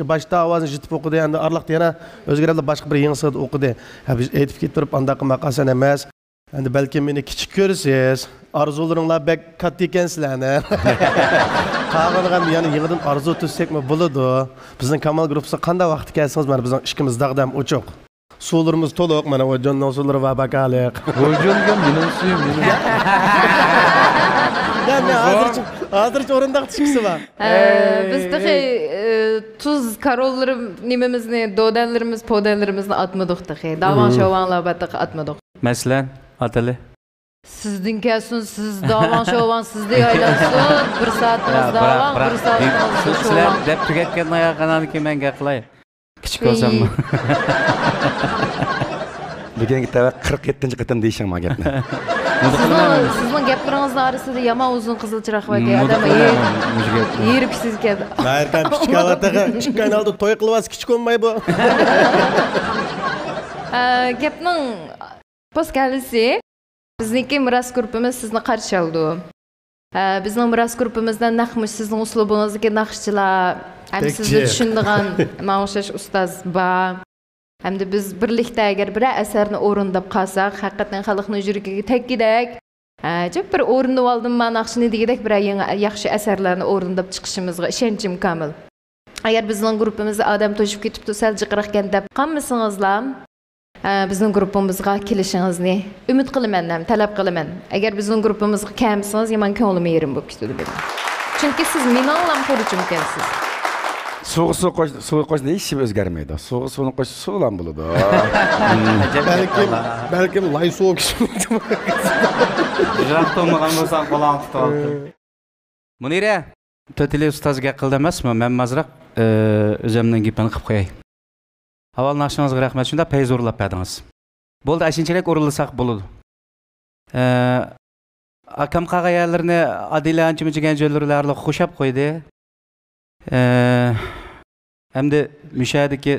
باشتا ئاۋازىنى يىتىپ ئوقۇدى، ئەمدى ئارىلىقتا يەنە ئۆزگىرەلدى، باشقا بىر يېڭى سىردا ئوقۇدى. ھە، بىز ئېيتىپ كېتىپ تۇرۇپ ئانداق قىلماق ئاسان ئەمەس. ئەمدى بەلكىم مېنى كىچىك كۆرىسىز. ئارزۇلىرىڭلار بەك كاتتا ئىكەن سىلەرنىڭ. قالغىنىغا يەنە يېڭىدىن ئارزۇ تۈزسەكمۇ بولىدۇ. بىزنىڭ كامال گۇرۇپپىسىغا قانداق ۋاقىتتا كەلسىڭىز، مانا بىزنىڭ ئىشىكىمىز داغدام ئوچۇق. سۇلىرىمىز تولۇق، مانا ۋۇجۇننىڭ سۇلىرى بار، باكالىق. ۋۇجۇن دېگەن مېنىڭ سۈيۈم، مېنىڭ. يا، مەن ھازىرچە، ھازىرچە ئورۇنداق چىقىسى بار. ئە، بىز تېخى، ئە، تۇز كاروللىرى نېمىمىزنى، دودەنلىرىمىز، پودەنلىرىمىزنى ئاتمىدۇق تېخى. داۋاڭ شوۋاڭلار بار تېخى ئاتمىدۇق. مەسىلەن، ئاتىلى. سىزدىن كەلسۇن، سىز داۋاڭ شوۋاڭ، سىزدە ئايلانسۇن. بىر سائىتىڭىز داۋاڭ، بىر سائىتىڭىز شوۋاڭ. سىلەر دەپ تۈگەتكەندىن كېيىن مەن گەپ قىلاي. كىچىك بولساممۇ. بۈگۈنگە تەۋە قىرىق يەتتىنچى قېتىم دېيىشىڭ ما گەپنى. سىزنىڭ، سىزنىڭ گەپلىرىڭىزنىڭ ئارىسىدا يامان ئۇزۇن قىزىل چىراغ باركەن. ئادەم ھېرىپ كېتىدىكەن. مەركەم كىچىك ئەۋەتىغى ئىككى ئاينىڭ ئالدىدا توي قىلىۋالسا كىچىك بولماي بۇ. ئە، گەپنىڭ پوست كالىسى. بىزنىڭكى مىراس گۇرۇپپىمىز سىزنى قارشى ئالىدۇ. ھە، بىزنىڭ مىراس گۇرۇپپىمىزدا نەق مۇشۇ سىزنىڭ ئۇسلۇبىڭىزدىكى ناخشىچىلار، ھەم سىزنى چۈشىنىدىغان ماڭا ئوخشاش ئۇستاز بار. ھەمدە بىز بىرلىكتە ئەگەر بىرەر ئەسەرنى ئورۇنداپ قالساق، ھەقىقەتەن خەلقنىڭ يۈرىكىگە تەگكۈدەك، ھە، جىق بىر ئورۇندىۋالدىم مانا ناخشىنى دېگۈدەك بىرەر يېڭى، ياخشى ئەسەرلەرنى ئورۇنداپ چىقىشىمىزغا ئىشەنچىم كامىل. ئەگەر بىزنىڭ گۇرۇپپىمىزدا ئادەم توشۇپ كېتىپتۇ، سەل جىقراقكەن دەپ قالمىسىڭىزلا، ئە، بىزنىڭ گۇرۇپپىمىزغا كېلىشىڭىزنى ئۈمىد قىلىمەن ھەم تەلەپ قىلىمەن. ئەگەر بىزنىڭ گۇرۇپپىمىزغا كەلمىسىڭىز، يامان كۆڭلۈم يېرىم بولۇپ كېتىدۇ مېنىڭ. چۈنكى سىز مېنىڭلا خۇرجۇمكەنسىز. سۇغا سۇ قوش، سۇغا قوشسا ھېچ نېمە ئۆزگەرمەيدۇ. سۇغا سۇنى قوشسا سۇلا بولىدۇ. بەلكىم، بەلكىم لاي سۇ كىشى. يىراق تۇرمىغان بولساڭ قولۇڭنى تۇتۇۋالدىم. مۇنىرە! تۆتىلى ئۇستاز گەپ قىلدى ئەمەسمۇ؟ مەن ئازراق، ئە، ئۆزۈمنىڭ گېپىنى قىلىپ قوياي. ئاۋۋال ناخشىڭىزغا رەھمەت، شۇنداق پەيز ئورۇنلاپ بەردىڭىز. بولدى، ئاشۇنچىلىك ئورۇنلىساق بولىدۇ. ئە، ئاكام قالغان يەرلىرىنى ئادىلە ئانچە-مۇنچە گەنجۆلۈرلەرلا خۇشاپ قويدى. ئە، ئەمدى مۇشۇ يەردىكى،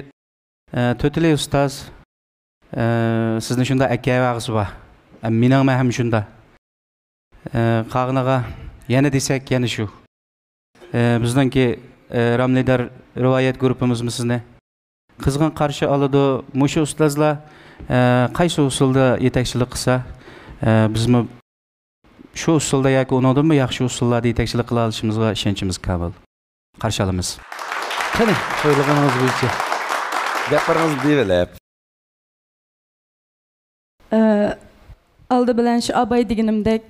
ئە، تۆتىلى ئۇستاز، ئە، سىزنى شۇنداق ئەكەۋەرگۈسى بار. ئە، مېنىڭمۇ ھەم شۇنداق. ئە، قالغىنىغا يەنە دېسەك، يەنە شۇ. ئە، بىزنىڭكى، ئە، راملىدار رىۋايەت گۇرۇپپىمىزمۇ سىزنى قىزغىن قارشى ئالىدۇ. مۇشۇ ئۇستازلار، ئە، قايسى ئۇسۇلدا يېتەكچىلىك قىلسا، ئە، بىزمۇ شۇ ئۇسۇلدا ياكى ئۇنىڭدىنمۇ ياخشى ئۇسۇللاردا يېتەكچىلىك قىلالىشىمىزغا ئىشەنچىمىز كامىل. قارشى ئالىمىز. قېنى، تويلىغىنىڭىز بويىچە گەپلىرىڭىزنى دېيىۋېلىپ. ئە، ئالدى بىلەن شۇ ئاباي دېگىنىمدەك،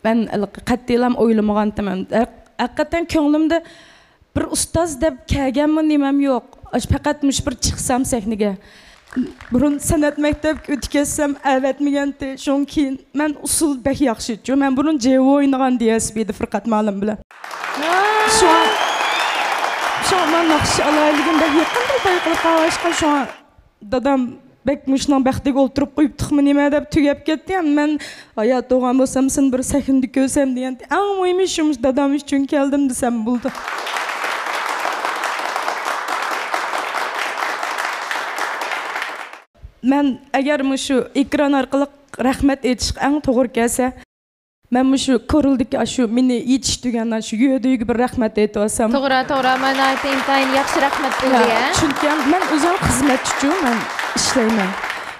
مەن ھېلىقى قەتئىيلا ئويلىمىغانتىم. ھەق-، ھەقىقەتەن كۆڭلۈمدە بىر ئۇستاز دەپ كەلگەنمۇ نېمەم يوق. ئاشۇ پەقەت مۇشۇ بىر چىقسام سەھنىگە. بۇرۇن سەنئەت مەكتەپكە ئۆتۈپ كەتسەم ئەۋەتمىگەنتى. شۇڭا كېيىن مەن ئۇسسۇل بەك ياخشى. چۈنكى مەن بۇرۇن جېۋو ئوينىغان دىيەسپىدە پىرقەت مۇئەللىم بىلەن. شۇڭا، شۇڭا مەن ناخشا ئالايلىكىم بەك يېقىندىن بايقىلىپ قالغاچقا، شۇڭا دادام بەك مۇشۇنىڭ بەختىگە ئولتۇرۇپ قويۇپتۇقمۇ نېمە دەپ تۈگەپ كەتتى. ھەم مەن ھايات بولغان بولسام سېنى بىر سەھنىدە كۆرسەم دېگەنتى. ئەڭ مۇھىمى شۇ، مۇشۇ دادام ئۈچۈن كەلدىم دېسەم بولىدۇ. مەن ئەگەر مۇشۇ ئېكران ئارقىلىق رەھمەت ئېيتىشقا ئەڭ توغرا كەلسە، مەن مۇشۇ كورلىدىكى ئاشۇ مېنى يېتىشتۈرگەن ئاشۇ يۆدۈيگە بىر رەھمەت ئېيتىۋالسام. توغرا، توغرا، مانا ئىنتايىن ياخشى رەھمەت بولدى، يا، ھە؟ چۈنكى مەن ئۆزۈم خىزمەتچىچۇ، مەن ئىشلەيمەن.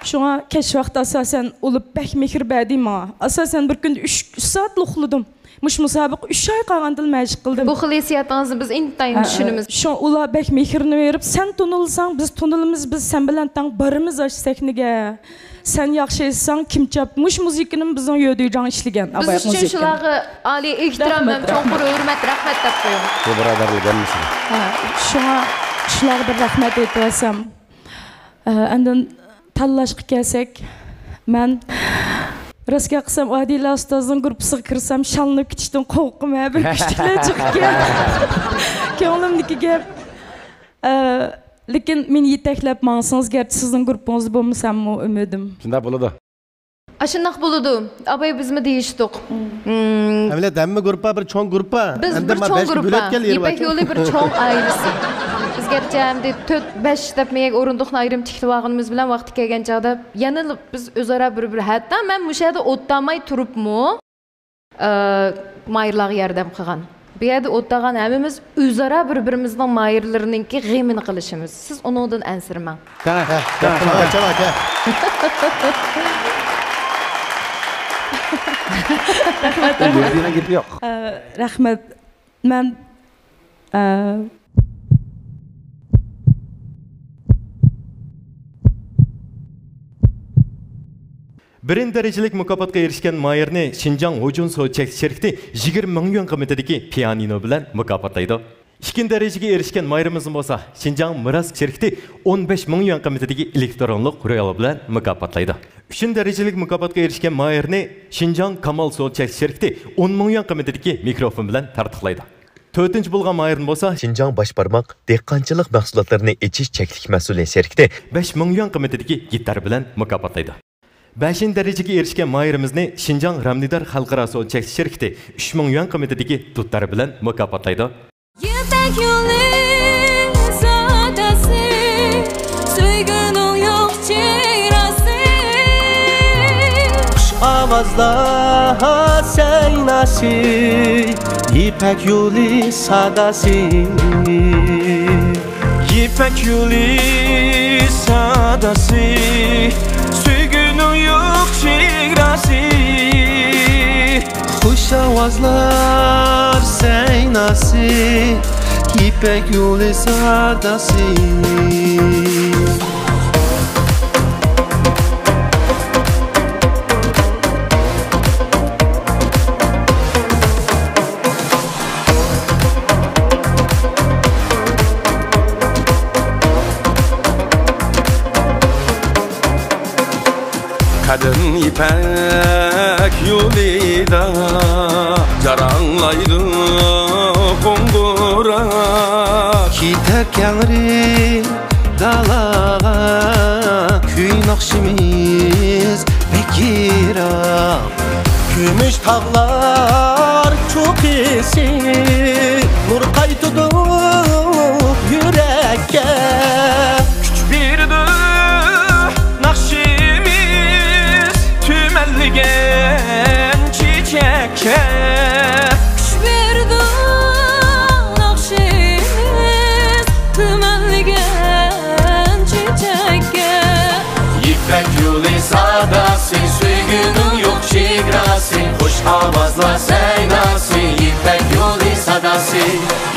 شۇڭا كەچ ۋاقتى ئاساسەن ئۇلار بەك مېھىر بەردى ماڭا. ئاساسەن بىر كۈندە ئۈچ، ئۈچ سائەتلا ئۇخلىدىم. مۇشۇ مۇسابىقە ئۈچ ئاي قالغاندىلا مەشىق قىلدىم. بۇ خىل ھېسسىياتىڭىزنى بىز ئىنتايىن، ھە، چۈشىنىمىز. شۇڭا ئۇلار بەك مېھرىنى بېرىپ، سەن تونۇلساڭ، بىز تونۇلىمىز، بىز سەن بىلەن تەڭ بارىمىز ئاشۇ سەھنىگە. سەن ياخشى ئېيتساڭ، كىم چاپ-، مۇشۇ مۇزىكىنىمۇ بىزنىڭ يۆدۈيجاڭ ئىشلىگەن، بىز ئابايات ئۈچۈن مۇزىكىنى. شۇلارغا ئالىي ئېھتىرام ھەم چوڭقۇر ھۆرمەت، رەھمەت دەپ قويۇڭ. بۇ بۇرادەرلىك ھەممىسىگە. ھە، شۇڭا شۇلارغا بىر رەھمەت ئېيتىۋالسام. ئە، ئاندىن تاللاشقا كەلسەك، مەن راست گەپ قىلسام، ئادىلە ئۇستازنىڭ گۇرۇپپىسىغا كىرسەم، شاللىنىپ كېتىشتىن قورقتۇم، ھە، بىر كۈچلۈكلەر چىقىپ كەلدى. كۆڭلۈمدىكى گەپ. ئە، لېكىن مېنى يېتەكلەپ ماڭسىڭىز، گەرچە سىزنىڭ گۇرۇپپىڭىزدا بولمىساممۇ ئۈمىدىم. شۇنداق بولىدۇ. ئاشۇنداق بولىدۇ. ئاباي بىزمۇ دېيىشتۇق. مم. ئەمەلىيەتتە ھەممە گۇرۇپپا بىر چوڭ گۇرۇپپا. بىز ئەمدى بىر ما چوڭ بەشكە گۇرۇپپا. بۆلۈۋەتكەن يېرى يىپەك بار. يولى بىر چوڭ ئائىلىسى. بىز گەرچە ئەمدى تۆت، بەش دەپ مېيەك ئورۇندۇقنى ئايرىم تىكلىۋالغىنىمىز بىلەن ۋاقتى كەلگەن چاغدا يەنىلا بىز ئۆزئارا بىر-بىر، ھەتتا مەن مۇشۇ يەردە ئولتۇرالماي تۇرۇپمۇ، ئى، ماھىرلارغا ياردەم قىلغان. بۇ يەردە ئولتۇرغان ھەممىمىز ئۆزئارا بىر-بىرىمىزنىڭ ماھىرلىرىنىڭكى غېمىنى قىلىشىمىز. سىز ئۇنىڭدىن ئەنسىرىمەڭ. قېنى، ھە، قېنى، قېنى، قېنى. رەھمەت، رەھمەت. گەپى يوق. ئە، رەھمەت. مەن، ئە، بىرىنچى دەرىجىلىك مۇكاپاتقا ئېرىشكەن ماھىرنى شىنجاڭ ھۇجۇن سودا چەكلىك شىركىتى يىگىرمە مىڭ يۈەن قىممىتىدىكى پىيانىنو بىلەن مۇكاپاتلايدۇ. ئىككىنچى دەرىجىگە ئېرىشكەن ماھىرىمىزنى بولسا شىنجاڭ مىراس شىركىتى ئون بەش مىڭ يۈەن قىممىتىدىكى ئېلېكترونلۇق رويال بىلەن مۇكاپاتلايدۇ. ئۈچىنچى دەرىجىلىك مۇكاپاتقا ئېرىشكەن ماھىرنى شىنجاڭ كامال سودا چەكلىك شىركىتى ئون مىڭ يۈەن قىممىتىدىكى مىكروفون بىلەن تارتۇقلايدۇ. تۆتىنچى بولغان ماھىرنى بولسا شىنجاڭ باش بارماق دېھقانچىلىق مەھسۇلاتلىرىنى ئېچىش چەكلىك مەسئۇلىيەت شىركىتى بەش مىڭ يۈەن قىممىتىدىكى گىتار بىلەن مۇكاپاتلايدۇ. بەشىنچى دەرىجىگە ئېرىشكەن ماھىرىمىزنى شىنجاڭ رامنىدار خەلقئارا سودا چەكلىك شىركىتى ئۈچ مىڭ يۈەن قىممىتىدىكى دۇتار بىلەن مۇكاپاتلايدۇ. يىپەك يولى ساداسى، سۆيگۈنىڭ يوق چېگراسى. خۇش ئاۋازلار سەيناسى، يىپەك يولى ساداسى. يىپەك يولى ساداسى، سۆيگۈنىڭ يوق چېگراسى. خۇش ئاۋازلار سەيناسى، يىپەك يولى ساداسى. يىپەك يولىدا جاراڭلايدۇ قوڭغۇراق. كېتەر كەڭرى دالاغا، كۈي ناخشىمىز بەك يىراق. كۈمۈش تاغلار چوققىسى، نۇر قايتىدۇ يۈرەككە. كۈچ بېرىدۇ ناخشىمىز تۈمەنلىگەن چېچەككە. كۈچ بېرىدۇ ناخشىمىز تۈمەنلىگەن چېچەككە. يىپەك يولى ساداسى، سۆيگۈنىڭ يوق چېگراسى، خۇش ئاۋازلار سەيناسى. يىپەك يولى ساداسى،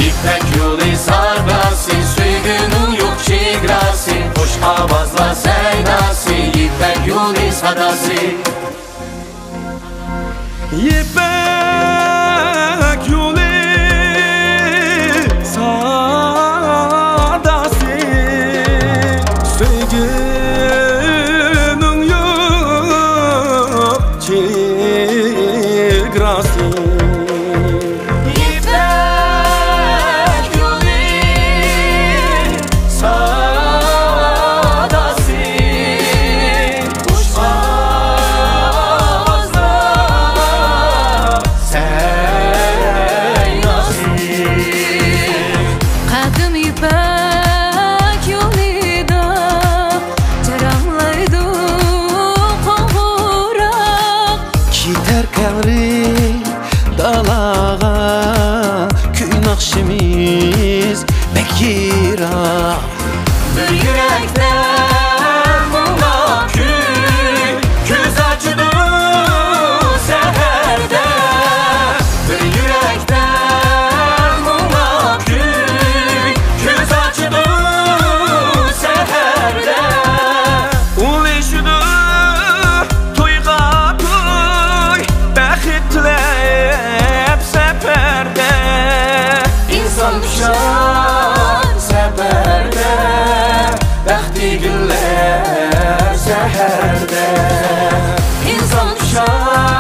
يىپەك يولى ساداسى، سۆيگۈنىڭ يوق چېگراسى، خۇش ئاۋازلار سەيناسى. يىپەك يولى ساداسى. يىپەك يولى ساداسى، سۆيگۈنىڭ يوق چېگراسى. يىپەك يولى ساداسى، خۇش ئاۋازلار سەيناسى. قەدىم يىپەك يولىدا جاراڭلايدۇ قوڭغۇراق. كېتەر كەڭرى دالاغا، كۈي ناخشىمىز بەك يىراق. بىر يۈرەكتە مۇڭلۇق كۈي، كۆز ئاچىدۇ سەھەردە. بىر يۈرەكتە مۇڭلۇق كۈي، كۆز ئاچىدۇ سەھەردە. ئۇلىشىدۇ تويغا توي، بەخت تىلەپ سەپەردە. ئىنسان پىشار سەپەردە، بەختى گۈللەر سەھەردە. ئىنسان پىشار